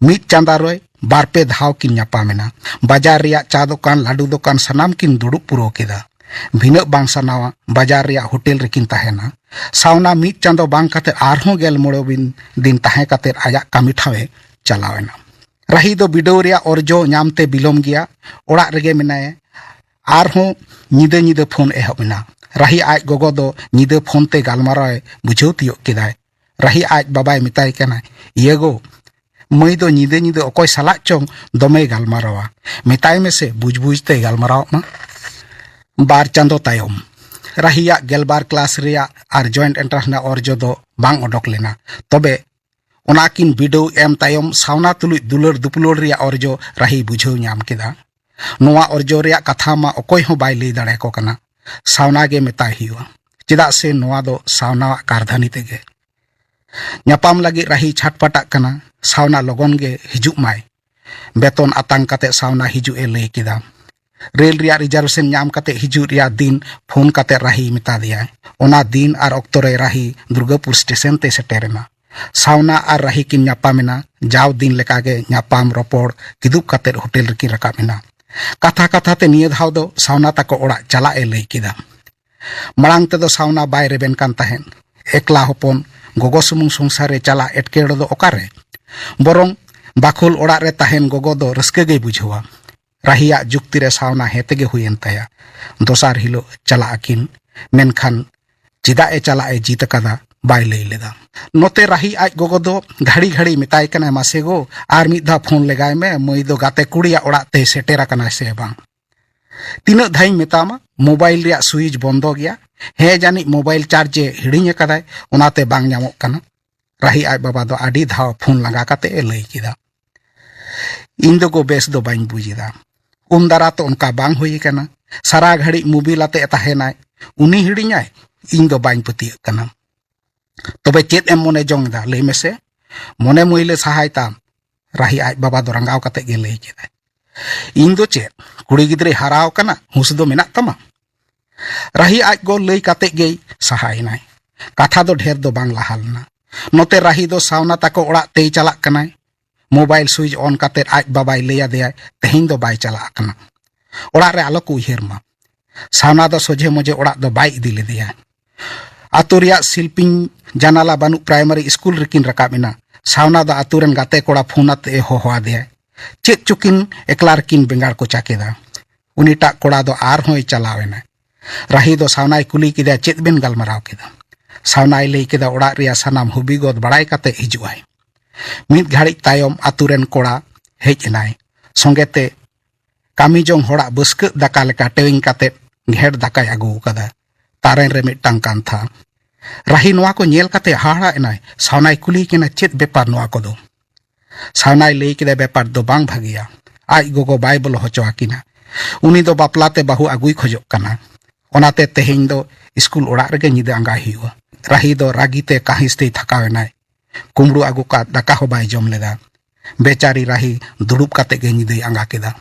ᱢᱤᱫ ᱪᱟᱸᱫᱟ ᱨᱮ ᱵᱟᱨ ᱯᱮ ᱫᱷᱟᱣ ᱠᱤᱱ ᱧᱟᱯᱟᱢ ᱮᱱᱟ᱾ ᱵᱟᱡᱟᱨ ᱨᱮᱭᱟᱜ ᱪᱟ ᱫᱚᱠᱟᱱ, ᱞᱟᱹᱰᱩ ᱫᱚᱠᱟᱱ ᱥᱟᱱᱟᱢ ᱠᱤᱱ ᱫᱩᱲᱩᱵ ᱯᱩᱨᱟᱹᱣ ᱠᱮᱫᱟ᱾ ᱵᱷᱤᱱᱟᱹᱜ ᱵᱟᱝ ᱥᱟᱱᱟᱣᱟ, ᱵᱟᱡᱟᱨ ᱨᱮᱭᱟᱜ ᱦᱳᱴᱮᱞ ᱨᱮᱠᱤᱱ ᱛᱟᱦᱮᱱᱟ᱾ ᱥᱟᱣᱱᱟ ᱢᱤᱫ ᱪᱟᱸᱫᱚ ᱵᱟᱝ ᱠᱟᱛᱮ ᱟᱨᱦᱚᱸ ᱜᱮᱞ ᱢᱚᱬᱮ ᱫᱤᱱ, ᱫᱤᱱ ᱛᱟᱦᱮᱸ ᱠᱟᱛᱮ ᱟᱭᱟᱜ ᱠᱟᱹᱢᱤ ᱴᱷᱟᱶ ᱮ ᱪᱟᱞᱟᱣ ᱮᱱᱟ᱾ ᱨᱟᱦᱤ ᱫᱚ ᱵᱤᱰᱟᱹᱣ ᱨᱮᱭᱟᱜ ᱚᱨᱡᱚ ᱧᱟᱢ ᱛᱮ ᱵᱤᱞᱚᱢ ᱜᱮᱭᱟ᱾ ᱚᱲᱟᱜ ᱨᱮᱜᱮ ᱢᱮᱱᱟᱭᱟ᱾ ᱟᱨᱦᱚᱸ ᱧᱤᱫᱟᱹ ᱧᱤᱫᱟᱹ ᱯᱷᱳᱱ ᱮᱦᱚᱵ ᱮᱱᱟ᱾ ᱨᱟᱦᱤ ᱟᱡ ᱜᱚᱜᱚ ᱫᱚ ᱧᱤᱫᱟᱹ ᱯᱷᱳᱱ ᱛᱮ ᱜᱟᱞᱢᱟᱨᱟᱣ ᱮ ᱵᱩᱡᱷᱟᱹᱣ ᱛᱤᱭᱳᱜ ᱠᱮᱫᱟᱭ᱾ ᱨᱟᱦᱤ ᱟᱡ ᱵᱟᱵᱟᱭ ᱢᱮᱛᱟᱭ ᱠᱟᱱᱟ, "ᱤᱭᱟᱹ ᱜᱳ, ᱢᱟᱹᱭ ᱫᱚ ᱧᱤᱫᱟᱹ ᱧᱤᱫᱟᱹ ᱚᱠᱚᱭ ᱥᱟᱞᱟᱜ ᱪᱚᱝ ᱫᱚᱢᱮᱭ ᱜᱟᱞᱢᱟᱨᱟᱣᱟ᱾ ᱢᱮᱛᱟᱭ ᱢᱮᱥᱮ, ᱵᱩᱡᱽ ᱵᱩᱡᱽ ᱛᱮᱭ ᱜᱟᱞᱢᱟᱨᱟᱣᱜ ᱢᱟ᱾ ᱵᱟᱨ ᱪᱟᱸᱫᱚ ᱛᱟᱭᱚᱢ, ᱨᱟᱦᱤᱭᱟᱜ ᱜᱮᱞᱵᱟᱨ ᱠᱞᱟᱥ ᱨᱮᱭᱟᱜ ᱟᱨ ᱡᱚᱭᱮᱱᱴ ᱮᱱᱴᱨᱟᱱᱥ ᱨᱮᱱᱟᱜ ᱚᱨᱡᱚ ᱫᱚ ᱵᱟᱝ ᱚᱰᱚᱠ ᱞᱮᱱᱟ᱾ ᱛᱚᱵᱮ ᱚᱱᱟ ᱠᱤᱱ ᱵᱤᱰᱟᱹᱣ ᱮᱢ ᱛᱟᱭᱚᱢ ᱥᱟᱣᱱᱟ ᱛᱩᱞᱩᱡ ᱫᱩᱞᱟᱹᱲ ᱫᱩᱯᱩᱞᱟᱹᱲ ᱨᱮᱭᱟᱜ ᱚᱨᱡᱚ ᱨᱟᱦᱤᱭ ᱵᱩᱡᱷᱟᱹᱣ ᱧᱟᱢ ᱠᱮᱫᱟ᱾ ᱱᱚᱣᱟ ᱚᱨᱡᱚ ᱨᱮᱭᱟᱜ ᱠᱟᱛᱷᱟ ᱢᱟ ᱚᱠᱚᱭ ᱦᱚᱸ ᱵᱟᱭ ᱞᱟᱹᱭ ᱫᱟᱲᱮᱭᱟᱠᱚ ᱠᱟᱱᱟ᱾ ᱥᱟᱣᱱᱟ ᱜᱮ ᱢᱮᱛᱟᱭ ᱦᱩᱭᱩᱜᱼᱟ, ᱪᱮᱫᱟᱜ ᱥᱮ ᱱᱚᱣᱟ ᱫᱚ ᱥᱟᱣᱱᱟᱣᱟᱜ ᱠᱟᱨᱫᱷᱟᱹᱱᱤ ᱛᱮᱜᱮ᱾ ᱧᱟᱯᱟᱢ ᱞᱟᱹᱜᱤᱫ ᱨᱟᱦᱤ ᱪᱷᱟᱴᱯᱟᱴᱟᱜ ᱠᱟᱱᱟ᱾ ᱥᱟᱣᱱᱟ ᱞᱚᱜᱚᱱ ᱜᱮ ᱦᱤᱡᱩᱜ ᱢᱟᱭ᱾ ᱵᱮᱛᱚᱱ ᱟᱛᱟᱝ ᱠᱟᱛᱮ ᱥᱟᱣᱱᱟ ᱦᱤᱡᱩᱜ ᱮ ᱞᱟᱹᱭ ᱠᱮᱫᱟ᱾ ᱨᱮᱞ ᱨᱮᱭᱟᱜ ᱨᱤᱡᱟᱨᱵᱷᱮᱥᱚᱱ ᱧᱟᱢ ᱠᱟᱛᱮ ᱦᱤᱡᱩᱜ ᱨᱮᱭᱟᱜ ᱫᱤᱱ ᱯᱷᱳᱱ ᱠᱟᱛᱮ ᱨᱟᱦᱤᱭ ᱢᱮᱛᱟ ᱫᱮᱭᱟᱭ᱾ ᱚᱱᱟ ᱫᱤᱱ ᱟᱨ ᱚᱠᱛᱚ ᱨᱮ ᱨᱟᱦᱤ ᱫᱩᱨᱜᱟᱯᱩᱨ ᱥᱴᱮᱥᱚᱱ ᱛᱮ ᱥᱮᱴᱮᱨ ᱮᱱᱟ᱾ ᱥᱟᱣᱱᱟ ᱟᱨ ᱨᱟᱦᱤ ᱠᱤᱱ ᱧᱟᱯᱟᱢ ᱮᱱᱟ᱾ ᱡᱟᱣ ᱫᱤᱱ ᱞᱮᱠᱟᱜᱮ ᱧᱟᱯᱟᱢ ᱨᱚᱯᱚᱲ ᱠᱤᱫᱩᱵ ᱠᱟᱛᱮ ᱦᱳᱴᱮᱞ ᱨᱮᱠᱤᱱ ᱨᱟᱠᱟᱵ ᱮᱱᱟ᱾ ᱠᱟᱛᱷᱟ ᱠᱟᱛᱷᱟ ᱛᱮ ᱱᱤᱭᱟᱹ ᱫᱷᱟᱣ ᱫᱚ ᱥᱟᱣᱱᱟ ᱛᱟᱠᱚ ᱚᱲᱟᱜ ᱪᱟᱞᱟᱜ ᱮ ᱞᱟᱹᱭ ᱠᱮᱫᱟ᱾ ᱢᱟᱲᱟᱝ ᱛᱮᱫᱚ ᱥᱟᱣᱱᱟ ᱵᱟᱭ ᱨᱮᱵᱮᱱ ᱠᱟᱱ ᱛᱟᱦᱮᱸᱫ᱾ ᱮᱠᱞᱟ ᱦᱚᱯᱚᱱ ᱜᱚᱜᱚ ᱥᱩᱢᱩᱝ ᱥᱚᱝᱥᱟᱨ ᱨᱮ ᱪᱟᱞᱟᱜ ᱮᱴᱠᱮᱴᱚᱬᱮ ᱫᱚ ᱚᱠᱟᱨᱮ? ᱵᱚᱨᱚᱝ ᱵᱟᱠᱷᱳᱞ ᱚᱲᱟᱜ ᱨᱮ ᱛᱟᱦᱮᱱ ᱜᱚᱜᱚ ᱫᱚ ᱨᱟᱹᱥᱠᱟᱹ ᱜᱮᱭ ᱵᱩᱡᱷᱟᱹᱣᱟ᱾ ᱨᱟᱦᱤᱭᱟᱜ ᱡᱩᱠᱛᱤ ᱨᱮ ᱥᱟᱣᱱᱟ ᱦᱮᱸ ᱛᱮᱜᱮ ᱦᱩᱭᱮᱱ ᱛᱟᱭᱟ᱾ ᱫᱚᱥᱟᱨ ᱦᱤᱞᱳᱜ ᱪᱟᱞᱟᱜ ᱟᱹᱠᱤᱱ, ᱢᱮᱱᱠᱷᱟᱱ ᱪᱮᱫᱟᱜ ᱮ ᱪᱟᱞᱟᱜ ᱮ ᱡᱤᱫ ᱟᱠᱟᱫᱟ ᱵᱟᱭ ᱞᱟᱹᱭ ᱞᱮᱫᱟ᱾ ᱱᱚᱛᱮ ᱨᱟᱦᱤ ᱟᱡ ᱜᱚᱜᱚ ᱫᱚ ᱜᱷᱟᱹᱲᱤ ᱜᱷᱟᱹᱲᱤ ᱢᱮᱛᱟᱭ ᱠᱟᱱᱟᱭ, "ᱢᱟᱥᱮ ᱜᱳ, ᱟᱨ ᱢᱤᱫ ᱫᱷᱟᱣ ᱯᱷᱳᱱ ᱞᱮᱜᱟᱭ ᱢᱮ, ᱢᱟᱹᱭ ᱫᱚ ᱜᱟᱛᱮ ᱠᱩᱲᱤᱭᱟᱜ ᱚᱲᱟᱜ ᱛᱮᱭ ᱥᱮᱴᱮᱨ ᱟᱠᱟᱱᱟᱭ ᱥᱮ ᱵᱟᱝ?" ᱛᱤᱱᱟᱹᱜ ᱫᱷᱟᱣᱤᱧ ᱢᱮᱛᱟᱢᱟ, ᱢᱳᱵᱟᱭᱤᱞ ᱨᱮᱭᱟᱜ ᱥᱩᱭᱤᱪ ᱵᱚᱱᱫᱚ ᱜᱮᱭᱟ᱾ ᱦᱮᱸ, ᱡᱟᱹᱱᱤᱡ ᱢᱳᱵᱟᱭᱤᱞ ᱪᱟᱨᱡᱽ ᱮ ᱦᱤᱲᱤᱧ ᱟᱠᱟᱫᱟᱭ, ᱚᱱᱟᱛᱮ ᱵᱟᱝ ᱧᱟᱢᱚᱜ ᱠᱟᱱᱟ᱾ ᱨᱟᱦᱤ ᱟᱡ ᱵᱟᱵᱟ ᱫᱚ ᱟᱹᱰᱤ ᱫᱷᱟᱣ ᱯᱷᱳᱱ ᱞᱟᱜᱟ ᱠᱟᱛᱮ ᱮ ᱞᱟᱹᱭ ᱠᱮᱫᱟ᱾ ᱤᱧ ᱫᱚ ᱜᱳ ᱵᱮᱥ ᱫᱚ ᱵᱟᱹᱧ ᱵᱩᱡᱽ ᱮᱫᱟ᱾ ᱩᱱ ᱫᱟᱨᱟ ᱛᱚ ᱚᱱᱠᱟ ᱵᱟᱝ ᱦᱩᱭ ᱟᱠᱟᱱᱟ᱾ ᱥᱟᱨᱟ ᱜᱷᱟᱹᱲᱤᱡ ᱢᱳᱵᱤᱞ ᱟᱛᱮ ᱮ ᱛᱟᱦᱮᱱᱟᱭ, ᱩᱱᱤ ᱦᱤᱲᱤᱧᱟᱭ? ᱤᱧ ᱫᱚ ᱵᱟᱹᱧ ᱯᱟᱹᱛᱭᱟᱹᱜ ᱠᱟᱱᱟ᱾ ᱛᱚᱵᱮ ᱪᱮᱫ ᱮᱢ ᱢᱚᱱᱮ ᱡᱚᱝ ᱮᱫᱟ, ᱞᱟᱹᱭ ᱢᱮᱥᱮ? ᱢᱚᱱᱮ ᱢᱟᱹᱭᱞᱟᱹ ᱥᱟᱦᱟᱭ ᱛᱟᱢ, ᱨᱟᱦᱤ ᱟᱡ ᱵᱟᱵᱟ ᱫᱚ ᱨᱟᱸᱜᱟᱣ ᱠᱟᱛᱮ ᱜᱮ ᱞᱟᱹᱭ ᱠᱮᱫᱟᱭ᱾ ᱤᱧ ᱫᱚ ᱪᱮᱫ, ᱠᱩᱲᱤ ᱜᱤᱫᱽᱨᱟᱹᱭ ᱦᱟᱨᱟᱣ ᱠᱟᱱᱟ, ᱦᱩᱸᱥ ᱫᱚ ᱢᱮᱱᱟᱜ ᱛᱟᱢᱟ? ᱨᱟᱦᱤ ᱟᱡ ᱜᱚ ᱞᱟᱹᱭ ᱠᱟᱛᱮ ᱜᱮᱭ ᱥᱟᱦᱟᱭᱮᱱᱟᱭ᱾ ᱠᱟᱛᱷᱟ ᱫᱚ ᱰᱷᱮᱨ ᱫᱚ ᱵᱟᱝ ᱞᱟᱦᱟ ᱞᱮᱱᱟ᱾ ᱱᱚᱛᱮ ᱨᱟᱦᱤ ᱫᱚ ᱥᱟᱣᱱᱟ ᱛᱟᱠᱚ ᱚᱲᱟᱜ ᱛᱮᱭ ᱪᱟᱞᱟᱜ ᱠᱟᱱᱟᱭ᱾ ᱢᱳᱵᱟᱭᱤᱞ ᱥᱩᱭᱤᱪ ᱚᱱ ᱠᱟᱛᱮ ᱟᱡ ᱵᱟᱵᱟᱭ ᱞᱟᱹᱭ ᱟᱫᱮᱭᱟ, ᱛᱮᱦᱮᱧ ᱫᱚ ᱵᱟᱭ ᱪᱟᱞᱟᱜ ᱠᱟᱱᱟ᱾ ᱚᱲᱟᱜ ᱨᱮ ᱟᱞᱚ ᱠᱚ ᱩᱭᱦᱟᱹᱨ ᱢᱟ᱾ ᱥᱟᱣᱱᱟ ᱫᱚ ᱥᱚᱡᱷᱮ ᱢᱚᱡᱮ ᱚᱲᱟᱜ ᱫᱚ ᱵᱟᱭ ᱤᱫᱤ ᱞᱮᱫᱮᱭᱟ᱾ ᱟᱛᱳ ᱨᱮᱭᱟᱜ ᱥᱤᱞᱯᱤᱧ ᱡᱟᱱᱟᱞᱟ ᱵᱟᱹᱱᱩᱜ ᱯᱨᱟᱭᱢᱟᱨᱤ ᱥᱠᱩᱞ ᱨᱮᱠᱤᱱ ᱨᱟᱠᱟᱵ ᱮᱱᱟ᱾ ᱥᱟᱣᱱᱟ ᱫᱚ ᱟᱛᱳ ᱨᱮᱱ ᱜᱟᱛᱮ ᱠᱚᱲᱟ ᱯᱷᱳᱱ ᱟᱛᱮ ᱮ ᱦᱚᱦᱚ ᱟᱫᱮᱭᱟ᱾ ᱪᱮᱫ ᱪᱚᱠᱤᱱ ᱮᱠᱞᱟ ᱨᱮᱠᱤᱱ ᱵᱮᱸᱜᱟᱲ ᱠᱚᱪᱟ ᱠᱮᱫᱟ᱾ ᱩᱱᱤᱴᱟᱜ ᱠᱚᱲᱟ ᱫᱚ ᱟᱨᱦᱚᱸᱭ ᱪᱟᱞᱟᱣ ᱮᱱᱟ᱾ ᱨᱟᱦᱤ ᱫᱚ ᱥᱟᱣᱱᱟᱭ ᱠᱩᱞᱤ ᱠᱮᱫᱟ, "ᱪᱮᱫ ᱵᱮᱱ ᱜᱟᱞᱢᱟᱨᱟᱣ ᱠᱮᱫᱟ?" ᱥᱟᱣᱱᱟᱭ ᱞᱟᱹᱭ ᱠᱮᱫᱟ, "ᱚᱲᱟᱜ ᱨᱮᱭᱟᱜ ᱥᱟᱱᱟᱢ ᱦᱚᱵᱤ ᱜᱚᱫ ᱵᱟᱲᱟᱭ ᱠᱟᱛᱮ ᱦᱤᱡᱩᱜ ᱟᱭ᱾" ᱢᱤᱫ ᱜᱷᱟᱹᱲᱤᱡ ᱛᱟᱭᱚᱢ ᱟᱛᱩ ᱨᱮᱱ ᱠᱚᱲᱟ ᱦᱮᱡ ᱮᱱᱟᱭ᱾ ᱥᱚᱸᱜᱮ ᱛᱮ ᱠᱟᱹᱢᱤ ᱡᱚᱝ ᱦᱚᱲᱟᱜ ᱵᱟᱹᱥᱠᱟᱹᱜ ᱫᱟᱠᱟ ᱞᱮᱠᱟ ᱴᱮᱣᱮᱧ ᱠᱟᱛᱮ ᱜᱷᱮᱸᱴ ᱫᱟᱠᱟᱭ ᱟᱹᱜᱩ ᱟᱠᱟᱫᱟ᱾ ᱛᱟᱨᱮᱱ ᱨᱮ ᱢᱤᱫᱴᱟᱝ ᱠᱟᱱᱛᱷᱟ᱾ ᱨᱟᱦᱤ ᱱᱚᱣᱟ ᱠᱚ ᱧᱮᱞ ᱠᱟᱛᱮ ᱦᱟᱦᱟᱲᱟ ᱮᱱᱟᱭ᱾ ᱥᱟᱣᱱᱟᱭ ᱠᱩᱞᱤᱭᱮ ᱠᱟᱱᱟ, "ᱪᱮᱫ ᱵᱮᱯᱟᱨ ᱱᱚᱣᱟ ᱠᱚᱫᱚ?" ᱥᱟᱣᱱᱟᱭ ᱞᱟᱹᱭ ᱠᱮᱫᱟ, "ᱵᱮᱯᱟᱨ ᱫᱚ ᱵᱟᱝ ᱵᱷᱟᱹᱜᱤᱭᱟ᱾ ᱟᱡ ᱜᱚᱜᱚ ᱵᱟᱭ ᱵᱚᱞᱚ ᱦᱚᱪᱚ ᱟᱹᱠᱤᱱᱟ᱾ ᱩᱱᱤ ᱫᱚ ᱵᱟᱯᱞᱟ ᱛᱮ ᱵᱟᱹᱦᱩ ᱟᱹᱜᱩᱭ ᱠᱷᱚᱡᱚᱜ ᱠᱟᱱᱟ᱾ ᱚᱱᱟᱛᱮ ᱛᱮᱦᱮᱧ ᱫᱚ ᱥᱠᱩᱞ ᱚᱲᱟᱜ ᱨᱮᱜᱮ ᱧᱤᱫᱟᱹ ᱟᱸᱜᱟᱭ ᱦᱩᱭᱩᱜᱼᱟ᱾" ᱨᱟᱦᱤ ᱫᱚ ᱨᱟᱹᱜᱤ ᱛᱮ ᱠᱟᱹᱦᱤᱥ ᱛᱮᱭ ᱛᱷᱟᱠᱟᱣ ᱮᱱᱟᱭ᱾ ᱠᱩᱢᱵᱽᱲᱩ ᱟᱹᱜᱩ ᱠᱟᱫ ᱫᱟᱠᱟ ᱦᱚᱸ ᱵᱟᱭ ᱡᱚᱢ ᱞᱮᱫᱟ᱾ ᱵᱮᱪᱟᱨᱤ ᱨᱟᱦᱤ ᱫᱩᱲᱩᱵ ᱠᱟᱛᱮ ᱜᱮ ᱧᱤᱫᱟᱹᱭ ᱟᱸᱜᱟ ᱠᱮᱫᱟ᱾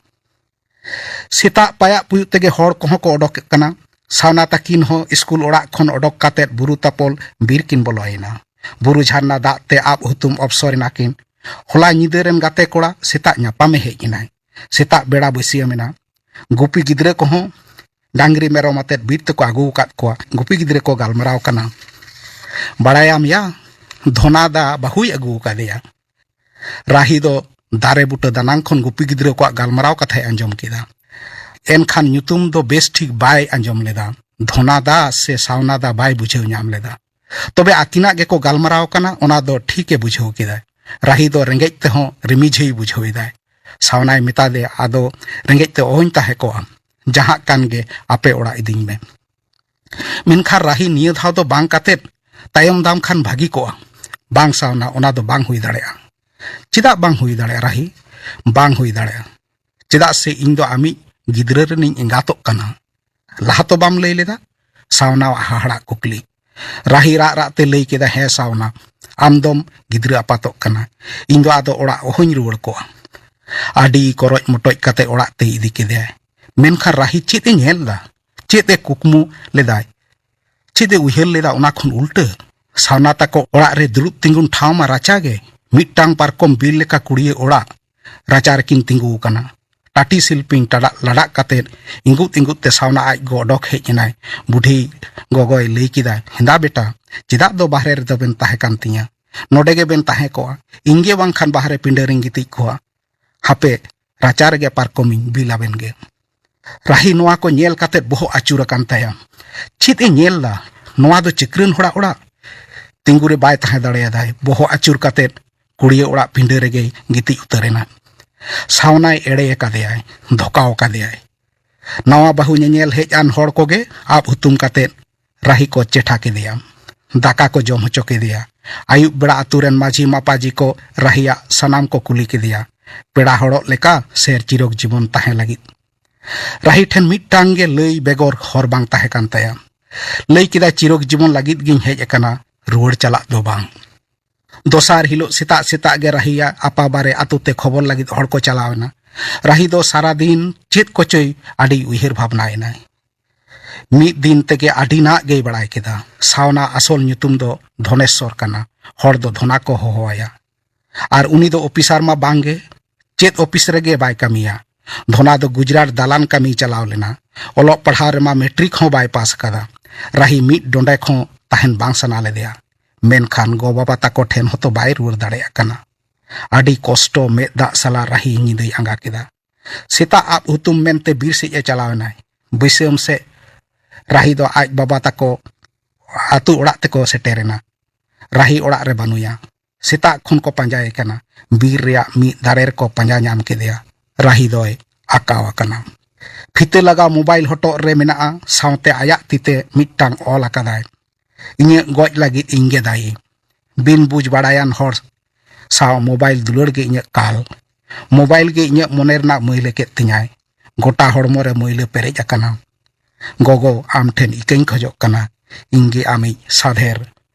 ᱥᱮᱛᱟᱜ ᱯᱟᱭᱟᱜ ᱯᱩᱭᱩᱜ ᱛᱮᱜᱮ ᱦᱚᱲ ᱠᱚᱦᱚᱸ ᱠᱚ ᱚᱰᱚᱠ ᱠᱟᱱᱟ᱾ ᱥᱟᱣᱱᱟ ᱛᱟᱹᱠᱤᱱ ᱦᱚᱸ ᱥᱠᱩᱞ ᱚᱲᱟᱜ ᱠᱷᱚᱱ ᱚᱰᱚᱠ ᱠᱟᱛᱮ ᱵᱩᱨᱩ ᱛᱟᱯᱚᱞ ᱵᱤᱨ ᱠᱤᱱ ᱵᱚᱞᱚᱭᱮᱱᱟ᱾ ᱵᱩᱨᱩ ᱡᱷᱟᱨᱱᱟ ᱫᱟᱜ ᱛᱮ ᱟᱵ ᱦᱩᱛᱩᱢ ᱚᱯᱥᱚᱨ ᱮᱱᱟ ᱠᱤᱱ᱾ ᱦᱚᱞᱟ ᱧᱤᱫᱟᱹ ᱨᱮᱱ ᱜᱟᱛᱮ ᱠᱚᱲᱟ ᱥᱮᱛᱟᱜ ᱧᱟᱯᱟᱢᱮ ᱦᱮᱡ ᱮᱱᱟᱭ᱾ ᱥᱮᱛᱟᱜ ᱵᱮᱲᱟ ᱵᱟᱹᱥᱭᱟᱹᱢ ᱮᱱᱟ᱾ ᱜᱩᱯᱤ ᱜᱤᱫᱽᱨᱟᱹ ᱠᱚᱦᱚᱸ ᱰᱟᱝᱨᱤ ᱢᱮᱨᱚᱢ ᱟᱛᱮᱫ ᱵᱤᱨ ᱛᱮᱠᱚ ᱟᱹᱜᱩ ᱟᱠᱟᱫ ᱠᱚᱣᱟ᱾ ᱜᱩᱯᱤ ᱜᱤᱫᱽᱨᱟᱹ ᱠᱚ ᱜᱟᱞᱢᱟᱨᱟᱣ ᱠᱟᱱᱟ, "ᱵᱟᱲᱟᱭᱟᱢ ᱭᱟ, ᱫᱷᱚᱱᱟ ᱫᱟ ᱵᱟᱹᱦᱩᱭ ᱟᱹᱜᱩ ᱟᱠᱟᱫᱮᱭᱟ᱾" ᱨᱟᱦᱤ ᱫᱚ ᱫᱟᱨᱮ ᱵᱩᱴᱟᱹ ᱫᱟᱱᱟᱝ ᱠᱷᱚᱱ ᱜᱩᱯᱤ ᱜᱤᱫᱽᱨᱟᱹ ᱠᱚᱣᱟᱜ ᱜᱟᱞᱢᱟᱨᱟᱣ ᱠᱟᱛᱷᱟᱭ ᱟᱸᱡᱚᱢ ᱠᱮᱫᱟ᱾ ᱮᱱᱠᱷᱟᱱ ᱧᱩᱛᱩᱢ ᱫᱚ ᱵᱮᱥ ᱴᱷᱤᱠ ᱵᱟᱭ ᱟᱸᱡᱚᱢ ᱞᱮᱫᱟ᱾ ᱫᱷᱚᱱᱟ ᱫᱟ ᱥᱮ ᱥᱟᱣᱱᱟ ᱫᱟ ᱵᱟᱭ ᱵᱩᱡᱷᱟᱹᱣ ᱧᱟᱢ ᱞᱮᱫᱟ᱾ ᱛᱚᱵᱮ ᱟᱹᱠᱤᱱᱟᱜ ᱜᱮᱠᱚ ᱜᱟᱞᱢᱟᱨᱟᱣ ᱠᱟᱱᱟ, ᱚᱱᱟ ᱫᱚ ᱴᱷᱤᱠ ᱮ ᱵᱩᱡᱷᱟᱹᱣ ᱠᱮᱫᱟᱭ᱾ ᱨᱟᱦᱤ ᱫᱚ ᱨᱮᱸᱜᱮᱡ ᱛᱮᱦᱚᱸ ᱨᱤᱢᱤᱡᱷᱟᱹᱭ ᱵᱩᱡᱷᱟᱹᱣ ᱮᱫᱟᱭ᱾ ᱥᱟᱣᱱᱟᱭ ᱢᱮᱛᱟ ᱫᱮᱭᱟ, "ᱟᱫᱚ ᱨᱮᱸᱜᱮᱡ ᱛᱮ ᱚᱦᱚᱧ ᱛᱟᱦᱮᱸ ᱠᱚᱜᱼᱟ, ᱡᱟᱦᱟᱸ ᱠᱟᱱ ᱜᱮ ᱟᱯᱮ ᱚᱲᱟᱜ ᱤᱫᱤᱧ ᱢᱮ᱾" ᱢᱮᱱᱠᱷᱟᱱ ᱨᱟᱦᱤ ᱱᱤᱭᱟᱹ ᱫᱷᱟᱣ ᱫᱚ ᱵᱟᱝ ᱠᱟᱛᱮᱫ ᱛᱟᱭᱚᱢ ᱫᱟᱢ ᱠᱷᱟᱱ ᱵᱷᱟᱹᱜᱤ ᱠᱚᱜᱼᱟ᱾ "ᱵᱟᱝ ᱥᱟᱣᱱᱟ, ᱚᱱᱟ ᱫᱚ ᱵᱟᱝ ᱦᱩᱭ ᱫᱟᱲᱮᱭᱟᱜᱼᱟ᱾" "ᱪᱮᱫᱟᱜ ᱵᱟᱝ ᱦᱩᱭ ᱫᱟᱲᱮᱭᱟᱜᱼᱟ ᱨᱟᱦᱤ?" "ᱵᱟᱝ ᱦᱩᱭ ᱫᱟᱲᱮᱭᱟᱜᱼᱟ, ᱪᱮᱫᱟᱜ ᱥᱮ ᱤᱧ ᱫᱚ ᱟᱢᱤᱡ ᱜᱤᱫᱽᱨᱟᱹ ᱨᱮᱱᱤᱧ ᱮᱸᱜᱟᱛᱚᱜ ᱠᱟᱱᱟ᱾" "ᱞᱟᱦᱟ ᱛᱚ ᱵᱟᱢ ᱞᱟᱹᱭ ᱞᱮᱫᱟ?" ᱥᱟᱣᱱᱟᱣᱟᱜ ᱦᱟᱦᱟᱲᱟᱜ ᱠᱩᱠᱞᱤ᱾ ᱨᱟᱦᱤ ᱨᱟᱜ ᱨᱟᱜ ᱛᱮ ᱞᱟᱹᱭ ᱠᱮᱫᱟ, "ᱦᱮᱸ ᱥᱟᱣᱱᱟ, ᱟᱢ ᱫᱚᱢ ᱜᱤᱫᱽᱨᱟᱹ ᱟᱯᱟᱛᱚᱜ ᱠᱟᱱᱟ, ᱤᱧ ᱫᱚ ᱟᱫᱚ ᱚᱲᱟᱜ ᱚᱦᱚᱧ ᱨᱩᱣᱟᱹᱲ ᱠᱚᱜᱼᱟ᱾" ᱟᱹᱰᱤ ᱠᱚᱨᱚᱡ ᱢᱚᱴᱚᱡ ᱠᱟᱛᱮ ᱚᱲᱟᱜ ᱛᱮᱭ ᱤᱫᱤ ᱠᱮᱫᱮᱭᱟᱭ᱾ ᱢᱮᱱᱠᱷᱟᱱ ᱨᱟᱦᱤ ᱪᱮᱫ ᱮ ᱧᱮᱞ ᱮᱫᱟ? ᱪᱮᱫ ᱮ ᱠᱩᱠᱢᱩ ᱞᱮᱫᱟᱭ? ᱪᱮᱫ ᱮ ᱩᱭᱦᱟᱹᱨ ᱞᱮᱫᱟ ᱚᱱᱟ ᱠᱷᱚᱱ ᱩᱞᱴᱟᱹ? ᱥᱟᱣᱱᱟ ᱛᱟᱠᱚ ᱚᱲᱟᱜ ᱨᱮ ᱫᱩᱲᱩᱵ ᱛᱤᱸᱜᱩᱱ ᱴᱷᱟᱶ ᱢᱟ ᱨᱟᱪᱟ ᱜᱮ᱾ ᱢᱤᱫᱴᱟᱝ ᱯᱟᱨᱠᱚᱢ ᱵᱤᱞ ᱞᱮᱠᱟ ᱠᱩᱲᱭᱟᱹ ᱚᱲᱟᱜ᱾ ᱨᱟᱪᱟ ᱨᱮᱠᱤᱱ ᱛᱤᱸᱜᱩ ᱟᱠᱟᱱᱟ᱾ ᱴᱟᱹᱴᱤ ᱥᱤᱞᱯᱤᱧ ᱴᱟᱰᱟᱜ ᱞᱟᱰᱟᱜ ᱠᱟᱛᱮ ᱤᱸᱜᱩᱫ ᱤᱸᱜᱩᱫ ᱛᱮ ᱥᱟᱣᱱᱟ ᱟᱡ ᱜᱚ ᱚᱰᱚᱠ ᱦᱮᱡ ᱮᱱᱟᱭ᱾ ᱵᱩᱰᱷᱤ ᱜᱚᱜᱚᱭ ᱞᱟᱹᱭ ᱠᱮᱫᱟ, "ᱦᱮᱸᱫᱟ ᱵᱮᱴᱟ, ᱪᱮᱫᱟᱜ ᱫᱚ ᱵᱟᱦᱨᱮ ᱨᱮᱫᱚ ᱵᱮᱱ ᱛᱟᱦᱮᱸ ᱠᱟᱱ ᱛᱤᱧᱟ? ᱱᱚᱰᱮ ᱜᱮᱵᱮᱱ ᱛᱟᱦᱮᱸ ᱠᱚᱜᱼᱟ᱾ ᱤᱧ ᱜᱮ ᱵᱟᱝᱠᱷᱟᱱ ᱵᱟᱦᱨᱮ ᱯᱤᱸᱰᱟᱹ ᱨᱤᱧ ᱜᱤᱛᱤᱡ ᱠᱚᱜᱼᱟ᱾ ᱦᱟᱯᱮ, ᱨᱟᱪᱟ ᱨᱮᱜᱮ ᱯᱟᱨᱠᱚᱢᱤᱧ ᱵᱤᱞ ᱟᱵᱮᱱ ᱜᱮ᱾" ᱨᱟᱦᱤ ᱱᱚᱣᱟ ᱠᱚ ᱧᱮᱞ ᱠᱟᱛᱮ ᱵᱚᱦᱚᱜ ᱟᱹᱪᱩᱨ ᱟᱠᱟᱱ ᱛᱟᱭᱟ᱾ ᱪᱮᱫ ᱮ ᱧᱮᱞ ᱫᱟ? ᱱᱚᱣᱟ ᱫᱚ ᱪᱟᱹᱠᱨᱟᱹᱱ ᱦᱚᱲᱟᱜ ᱚᱲᱟᱜ᱾ ᱛᱤᱸᱜᱩ ᱨᱮ ᱵᱟᱭ ᱛᱟᱦᱮᱸ ᱫᱟᱲᱮᱭᱟᱫᱟᱭ᱾ ᱵᱚᱦᱚᱜ ᱟᱹᱪᱩᱨ ᱠᱟᱛᱮ ᱠᱩᱲᱤᱭᱟᱹ ᱚᱲᱟᱜ ᱯᱤᱸᱰᱟᱹ ᱨᱮᱜᱮᱭ ᱜᱤᱛᱤᱡ ᱩᱛᱟᱹᱨ ᱮᱱᱟ᱾ ᱥᱟᱣᱱᱟᱭ ᱮᱲᱮ ᱟᱠᱟᱫᱮᱭᱟᱭ, ᱫᱷᱚᱠᱟᱣ ᱟᱠᱟᱫᱮᱭᱟᱭ᱾ ᱱᱟᱣᱟ ᱵᱟᱹᱦᱩ ᱧᱮᱧᱮᱞ ᱦᱮᱡ ᱟᱱ ᱦᱚᱲ ᱠᱚᱜᱮ ᱟᱵ ᱦᱩᱛᱩᱢ ᱠᱟᱛᱮ ᱨᱟᱦᱤ ᱠᱚ ᱪᱮᱴᱷᱟ ᱠᱮᱫᱮᱭᱟ᱾ ᱫᱟᱠᱟ ᱠᱚ ᱡᱚᱢ ᱦᱚᱪᱚ ᱠᱮᱫᱮᱭᱟ᱾ ᱟᱹᱭᱩᱵ ᱵᱮᱲᱟ ᱟᱹᱛᱩ ᱨᱮᱱ ᱢᱟᱹᱡᱷᱤ ᱢᱟᱯᱟᱡᱤ ᱠᱚ ᱨᱟᱦᱤᱭᱟᱜ ᱥᱟᱱᱟᱢ ᱠᱚ ᱠᱩᱞᱤ ᱠᱮᱫᱮᱭᱟ, ᱯᱮᱲᱟ ᱦᱚᱲᱚᱜ ᱞᱮᱠᱟ ᱥᱮᱨ ᱪᱤᱨᱚᱠ ᱡᱤᱵᱚᱱ ᱛᱟᱦᱮᱸ ᱞᱟᱹᱜᱤᱫ᱾ ᱨᱟᱦᱤ ᱴᱷᱮᱱ ᱢᱤᱫᱴᱟᱝ ᱜᱮ ᱞᱟᱹᱭ ᱵᱮᱜᱚᱨ ᱦᱚᱨ ᱵᱟᱝ ᱛᱟᱦᱮᱸ ᱠᱟᱱ ᱛᱟᱭᱟ᱾ ᱞᱟᱹᱭ ᱠᱮᱫᱟᱭ, "ᱪᱤᱨᱚᱠ ᱡᱤᱵᱚᱱ ᱞᱟᱹᱜᱤᱫ ᱜᱤᱧ ᱦᱮᱡ ᱟᱠᱟᱱᱟ, ᱨᱩᱣᱟᱹᱲ ᱪᱟᱞᱟᱜ ᱫᱚ ᱵᱟᱝ᱾" ᱫᱚᱥᱟᱨ ᱦᱤᱞᱳᱜ ᱥᱮᱛᱟᱜ ᱥᱮᱛᱟᱜ ᱜᱮ ᱨᱟᱦᱤᱭᱟᱜ ᱟᱯᱟ ᱵᱟᱨᱮ ᱟᱛᱳ ᱛᱮ ᱠᱷᱚᱵᱚᱨ ᱞᱟᱹᱜᱤᱫ ᱦᱚᱲ ᱠᱚ ᱪᱟᱞᱟᱣ ᱮᱱᱟ᱾ ᱨᱟᱦᱤ ᱫᱚ ᱥᱟᱨᱟ ᱫᱤᱱ ᱪᱮᱫ ᱠᱚᱪᱚᱭ ᱟᱹᱰᱤ ᱩᱭᱦᱟᱹᱨ ᱵᱷᱟᱵᱽᱱᱟ ᱮᱱᱟᱭ᱾ ᱢᱤᱫ ᱫᱤᱱ ᱛᱮᱜᱮ ᱟᱹᱰᱤ ᱱᱟᱜ ᱜᱮᱭ ᱵᱟᱲᱟᱭ ᱠᱮᱫᱟ᱾ ᱥᱟᱣᱱᱟ ᱟᱥᱚᱞ ᱧᱩᱛᱩᱢ ᱫᱚ ᱫᱷᱚᱱᱮᱥᱥᱚᱨ ᱠᱟᱱᱟ᱾ ᱦᱚᱲ ᱫᱚ ᱫᱷᱚᱱᱟ ᱠᱚ ᱦᱚᱦᱚᱣᱟᱭᱟ᱾ ᱟᱨ ᱩᱱᱤ ᱫᱚ ᱚᱯᱷᱤᱥᱟᱨ ᱢᱟ ᱵᱟᱝ ᱜᱮ, ᱪᱮᱫ ᱚᱯᱷᱤᱥ ᱨᱮᱜᱮ ᱵᱟᱭ ᱠᱟᱹᱢᱤᱭᱟ᱾ ᱫᱷᱚᱱᱟ ᱫᱚ ᱜᱩᱡᱽᱨᱟᱴ ᱫᱟᱞᱟᱱ ᱠᱟᱹᱢᱤᱭ ᱪᱟᱞᱟᱣ ᱞᱮᱱᱟ᱾ ᱚᱞᱚᱜ ᱯᱟᱲᱦᱟᱣ ᱨᱮᱢᱟ ᱢᱮᱴᱨᱤᱠ ᱦᱚᱸ ᱵᱟᱭ ᱯᱟᱥ ᱟᱠᱟᱫᱟ᱾ ᱨᱟᱦᱤ ᱢᱤᱫ ᱰᱚᱸᱰᱮᱠ ᱦᱚᱸ ᱛᱟᱦᱮᱱ ᱵᱟᱝ ᱥᱟᱱᱟ ᱞᱮᱫᱮᱭᱟ᱾ ᱢᱮᱱᱠᱷᱟᱱ ᱜᱚ ᱵᱟᱵᱟ ᱛᱟᱠᱚ ᱴᱷᱮᱱ ᱦᱚᱸᱛᱚ ᱵᱟᱭ ᱨᱩᱣᱟᱹᱲ ᱫᱟᱲᱮᱭᱟᱜ ᱠᱟᱱᱟ᱾ ᱟᱹᱰᱤ ᱠᱚᱥᱴᱚ ᱢᱮᱫ ᱫᱟᱜ ᱥᱟᱞᱟ ᱨᱟᱦᱤ ᱧᱤᱫᱟᱹᱭ ᱟᱸᱜᱟ ᱠᱮᱫᱟ᱾ ᱥᱮᱛᱟᱜ ᱟᱵ ᱦᱩᱛᱩᱢ ᱢᱮᱱᱛᱮ ᱵᱤᱨ ᱥᱮᱫ ᱮ ᱪᱟᱞᱟᱣ ᱮᱱᱟᱭ᱾ ᱵᱟᱹᱥᱭᱟᱹᱢ ᱥᱮᱫ ᱨᱟᱦᱤ ᱫᱚ ᱟᱡ ᱵᱟᱵᱟ ᱛᱟᱠᱚ ᱟᱹᱛᱩ ᱚᱲᱟᱜ ᱛᱮᱠᱚ ᱥᱮᱴᱮᱨ ᱮᱱᱟ᱾ ᱨᱟᱦᱤ ᱚᱲᱟᱜ ᱨᱮ ᱵᱟᱹᱱᱩᱭᱟ᱾ ᱥᱮᱛᱟᱜ ᱠᱷᱚᱱ ᱠᱚ ᱯᱟᱸᱡᱟᱭᱮ ᱠᱟᱱᱟ᱾ ᱵᱤᱨ ᱨᱮᱭᱟᱜ ᱢᱤᱫ ᱫᱟᱨᱮ ᱨᱮᱠᱚ ᱯᱟᱸᱡᱟ ᱧᱟᱢ ᱠᱮᱫᱮᱭᱟ᱾ ᱨᱟᱦᱤ ᱫᱚᱭ ᱟᱠᱟᱣ ᱟᱠᱟᱱᱟ᱾ ᱯᱷᱤᱛᱟᱹ ᱞᱟᱜᱟᱣ ᱢᱳᱵᱟᱭᱤᱞ ᱦᱚᱴᱚᱜ ᱨᱮ ᱢᱮᱱᱟᱜᱼᱟ, ᱥᱟᱶᱛᱮ ᱟᱭᱟᱜ ᱛᱤᱛᱮ ᱢᱤᱫᱴᱟᱝ ᱚᱞ ᱟᱠᱟᱫᱟᱭ, "ᱤᱧᱟᱹᱜ ᱜᱚᱡ ᱞᱟᱹᱜᱤᱫ ᱤᱧ ᱜᱮ ᱫᱟᱭᱤ᱾" ᱵᱤᱱ ᱵᱩᱡᱽ ᱵᱟᱲᱟᱭᱟᱱ ᱦᱚᱲ ᱥᱟᱶ ᱢᱳᱵᱟᱭᱤᱞ ᱫᱩᱞᱟᱹᱲ ᱜᱮ ᱤᱧᱟᱹᱜ ᱠᱟᱞ᱾ ᱢᱳᱵᱟᱭᱤᱞ ᱜᱮ ᱤᱧᱟᱹᱜ ᱢᱚᱱᱮ ᱨᱮᱱᱟᱜ ᱢᱟᱹᱭᱞᱟᱹ ᱠᱮᱫ ᱛᱤᱧᱟᱭ᱾ ᱜᱚᱴᱟ ᱦᱚᱲᱢᱚ ᱨᱮ ᱢᱟᱹᱭᱞᱟᱹ ᱯᱮᱨᱮᱡ ᱟᱠᱟᱱᱟ᱾ ᱜᱚᱜᱚ, ᱟᱢ ᱴᱷᱮᱱ ᱤᱠᱟᱹᱧ ᱠᱷᱚᱡᱚᱜ ᱠᱟᱱᱟ, ᱤᱧ ᱜᱮ ᱟᱢᱤᱡ ᱥᱟᱫᱷᱮᱨ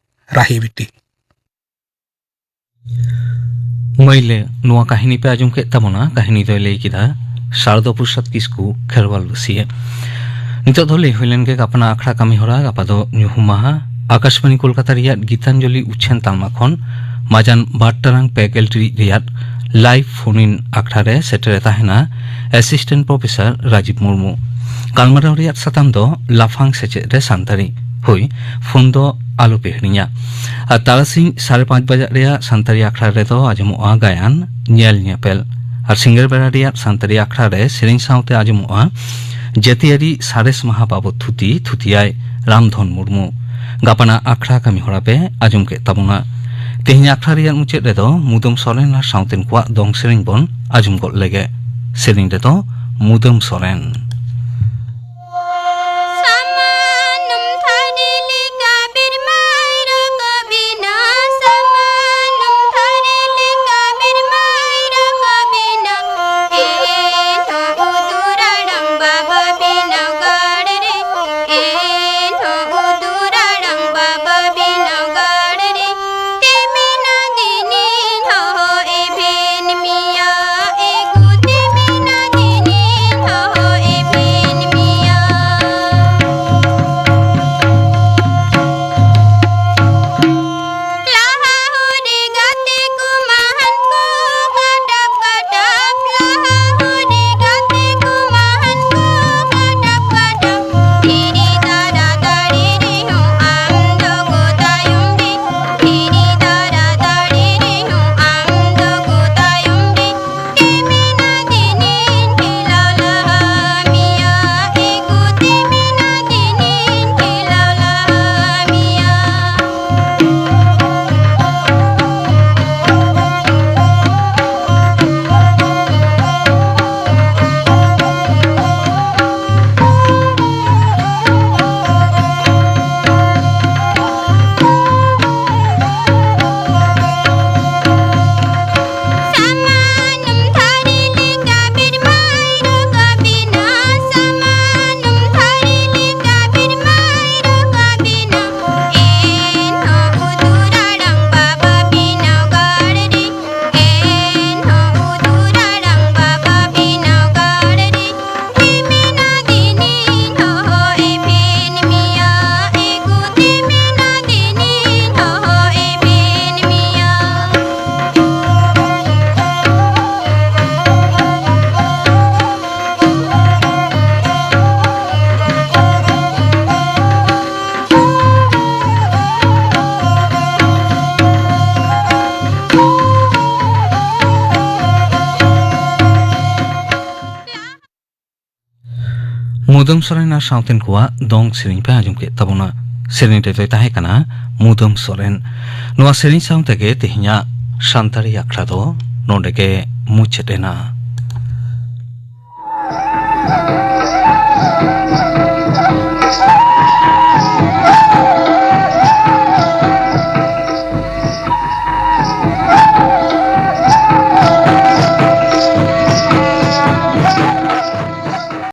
ᱨᱟᱦᱤ ᱵᱤᱴᱤ᱾ ᱢᱟᱹᱭᱞᱟᱹ, ᱱᱚᱣᱟ ᱠᱟᱹᱦᱱᱤ ᱯᱮ ᱟᱸᱡᱚᱢ ᱠᱮᱫ ᱛᱟᱵᱚᱱᱟ᱾ ᱠᱟᱹᱦᱱᱤ ᱫᱚᱭ ᱞᱟᱹᱭ ᱠᱮᱫᱟ ᱥᱟᱨᱚᱫᱟ ᱯᱨᱚᱥᱟᱫᱽ ᱠᱤᱥᱠᱩ, ᱠᱷᱮᱨᱣᱟᱞ ᱵᱟᱹᱥᱤᱭᱟᱹ᱾ ᱱᱤᱛᱚᱜ ᱫᱚ ᱞᱟᱹᱭ ᱦᱩᱭ ᱞᱮᱱ ᱜᱮ ᱜᱟᱯᱟᱱᱟᱜ ᱟᱠᱷᱲᱟ ᱠᱟᱹᱢᱤ ᱦᱚᱨᱟ᱾ ᱜᱟᱯᱟ ᱫᱚ ᱧᱩᱦᱩᱢ ᱢᱟᱦᱟ᱾ ᱟᱠᱟᱥᱵᱟᱬᱤ ᱠᱳᱞᱠᱟᱛᱟ ᱨᱮᱭᱟᱜ ᱜᱤᱛᱟᱧᱡᱚᱞᱤ ᱩᱪᱷᱟᱹᱱ ᱛᱟᱞᱢᱟ ᱠᱷᱚᱱ ᱢᱟᱡᱟᱱ ᱵᱟᱨ ᱴᱟᱲᱟᱝ ᱯᱮ ᱜᱮᱞ ᱴᱤᱲᱤᱡ ᱨᱮᱭᱟᱜ ᱞᱟᱭᱤᱵᱷ ᱯᱷᱳᱱ ᱤᱱ ᱟᱠᱷᱲᱟ ᱨᱮ ᱥᱮᱴᱮᱨᱮ ᱛᱟᱦᱮᱱᱟ ᱮᱥᱤᱥᱴᱮᱱᱴ ᱯᱨᱚᱯᱷᱮᱥᱚᱨ ᱨᱟᱡᱤᱵᱽ ᱢᱩᱨᱢᱩ᱾ ᱜᱟᱞᱢᱟᱨᱟᱣ ᱨᱮᱭᱟᱜ ᱥᱟᱛᱟᱢ ᱫᱚ ᱞᱟᱯᱷᱟᱝ ᱥᱮᱪᱮᱫ ᱨᱮ ᱥᱟᱱᱛᱟᱲᱤ᱾ ᱦᱳᱭ, ᱯᱷᱳᱱ ᱫᱚ ᱟᱞᱚ ᱯᱮ ᱦᱤᱲᱤᱧᱟ᱾ ᱟᱨ ᱛᱟᱨᱟᱥᱤᱧ ᱥᱟᱲᱮ ᱯᱟᱸᱪ ᱵᱟᱡᱟᱜ ᱨᱮᱭᱟᱜ ᱥᱟᱱᱛᱟᱲᱤ ᱟᱠᱷᱲᱟ ᱨᱮᱫᱚ ᱟᱸᱡᱚᱢᱚᱜᱼᱟ ᱜᱟᱭᱟᱱ, ᱧᱮᱞ ᱧᱮᱯᱮᱞ᱾ ᱟᱨ ᱥᱤᱸᱜᱟᱹᱲ ᱵᱮᱲᱟ ᱨᱮᱭᱟᱜ ᱥᱟᱱᱛᱟᱲᱤ ᱟᱠᱷᱲᱟ ᱨᱮ ᱥᱮᱨᱮᱧ ᱥᱟᱶᱛᱮ ᱟᱸᱡᱚᱢᱚᱜᱼᱟ ᱡᱟᱹᱛᱤᱭᱟᱹᱨᱤ ᱥᱟᱬᱮᱥ ᱢᱟᱦᱟ ᱵᱟᱵᱚᱛ ᱛᱷᱩᱛᱤ, ᱛᱷᱩᱛᱤᱭᱟᱭ ᱨᱟᱢᱫᱷᱚᱱ ᱢᱩᱨᱢᱩ᱾ ᱜᱟᱯᱟᱱᱟᱜ ᱟᱠᱷᱲᱟ ᱠᱟᱹᱢᱤ ᱦᱚᱨᱟ ᱯᱮ ᱟᱸᱡᱚᱢ ᱠᱮᱫ ᱛᱟᱵᱚᱱᱟ᱾ ᱛᱮᱦᱮᱧ ᱟᱠᱷᱲᱟ ᱨᱮᱭᱟᱜ ᱢᱩᱪᱟᱹᱫ ᱨᱮᱫᱚ ᱢᱩᱫᱟᱹᱢ ᱥᱚᱨᱮᱱ ᱟᱨ ᱥᱟᱶᱛᱮᱱ ᱠᱚᱣᱟᱜ ᱫᱚᱝ ᱥᱮᱨᱮᱧ ᱵᱚᱱ ᱟᱸᱡᱚᱢ ᱜᱚᱫ ᱞᱮᱜᱮ᱾ ᱥᱮᱨᱮᱧ ᱨᱮᱫᱚ ᱢᱩᱫᱟᱹᱢ ᱥᱚᱨᱮᱱ᱾ ᱢᱩᱫᱟᱹᱢ ᱥᱚᱨᱮᱱ ᱟᱨ ᱥᱟᱶᱛᱮᱱ ᱠᱚᱣᱟᱜ ᱫᱚᱝ ᱥᱮᱨᱮᱧ ᱯᱮ ᱟᱸᱡᱚᱢ ᱠᱮᱫ ᱛᱟᱵᱚᱱᱟ᱾ ᱥᱮᱨᱮᱧ ᱨᱮᱫᱚᱭ ᱛᱟᱦᱮᱸ ᱠᱟᱱᱟ ᱢᱩᱫᱟᱹᱢ ᱥᱚᱨᱮᱱ᱾ ᱱᱚᱣᱟ ᱥᱮᱨᱮᱧ ᱥᱟᱶ ᱛᱮᱜᱮ ᱛᱮᱦᱮᱧᱟᱜ ᱥᱟᱱᱛᱟᱲᱤ ᱟᱠᱷᱲᱟ ᱫᱚ ᱱᱚᱰᱮ ᱜᱮ ᱢᱩᱪᱟᱹᱫ ᱮᱱᱟ᱾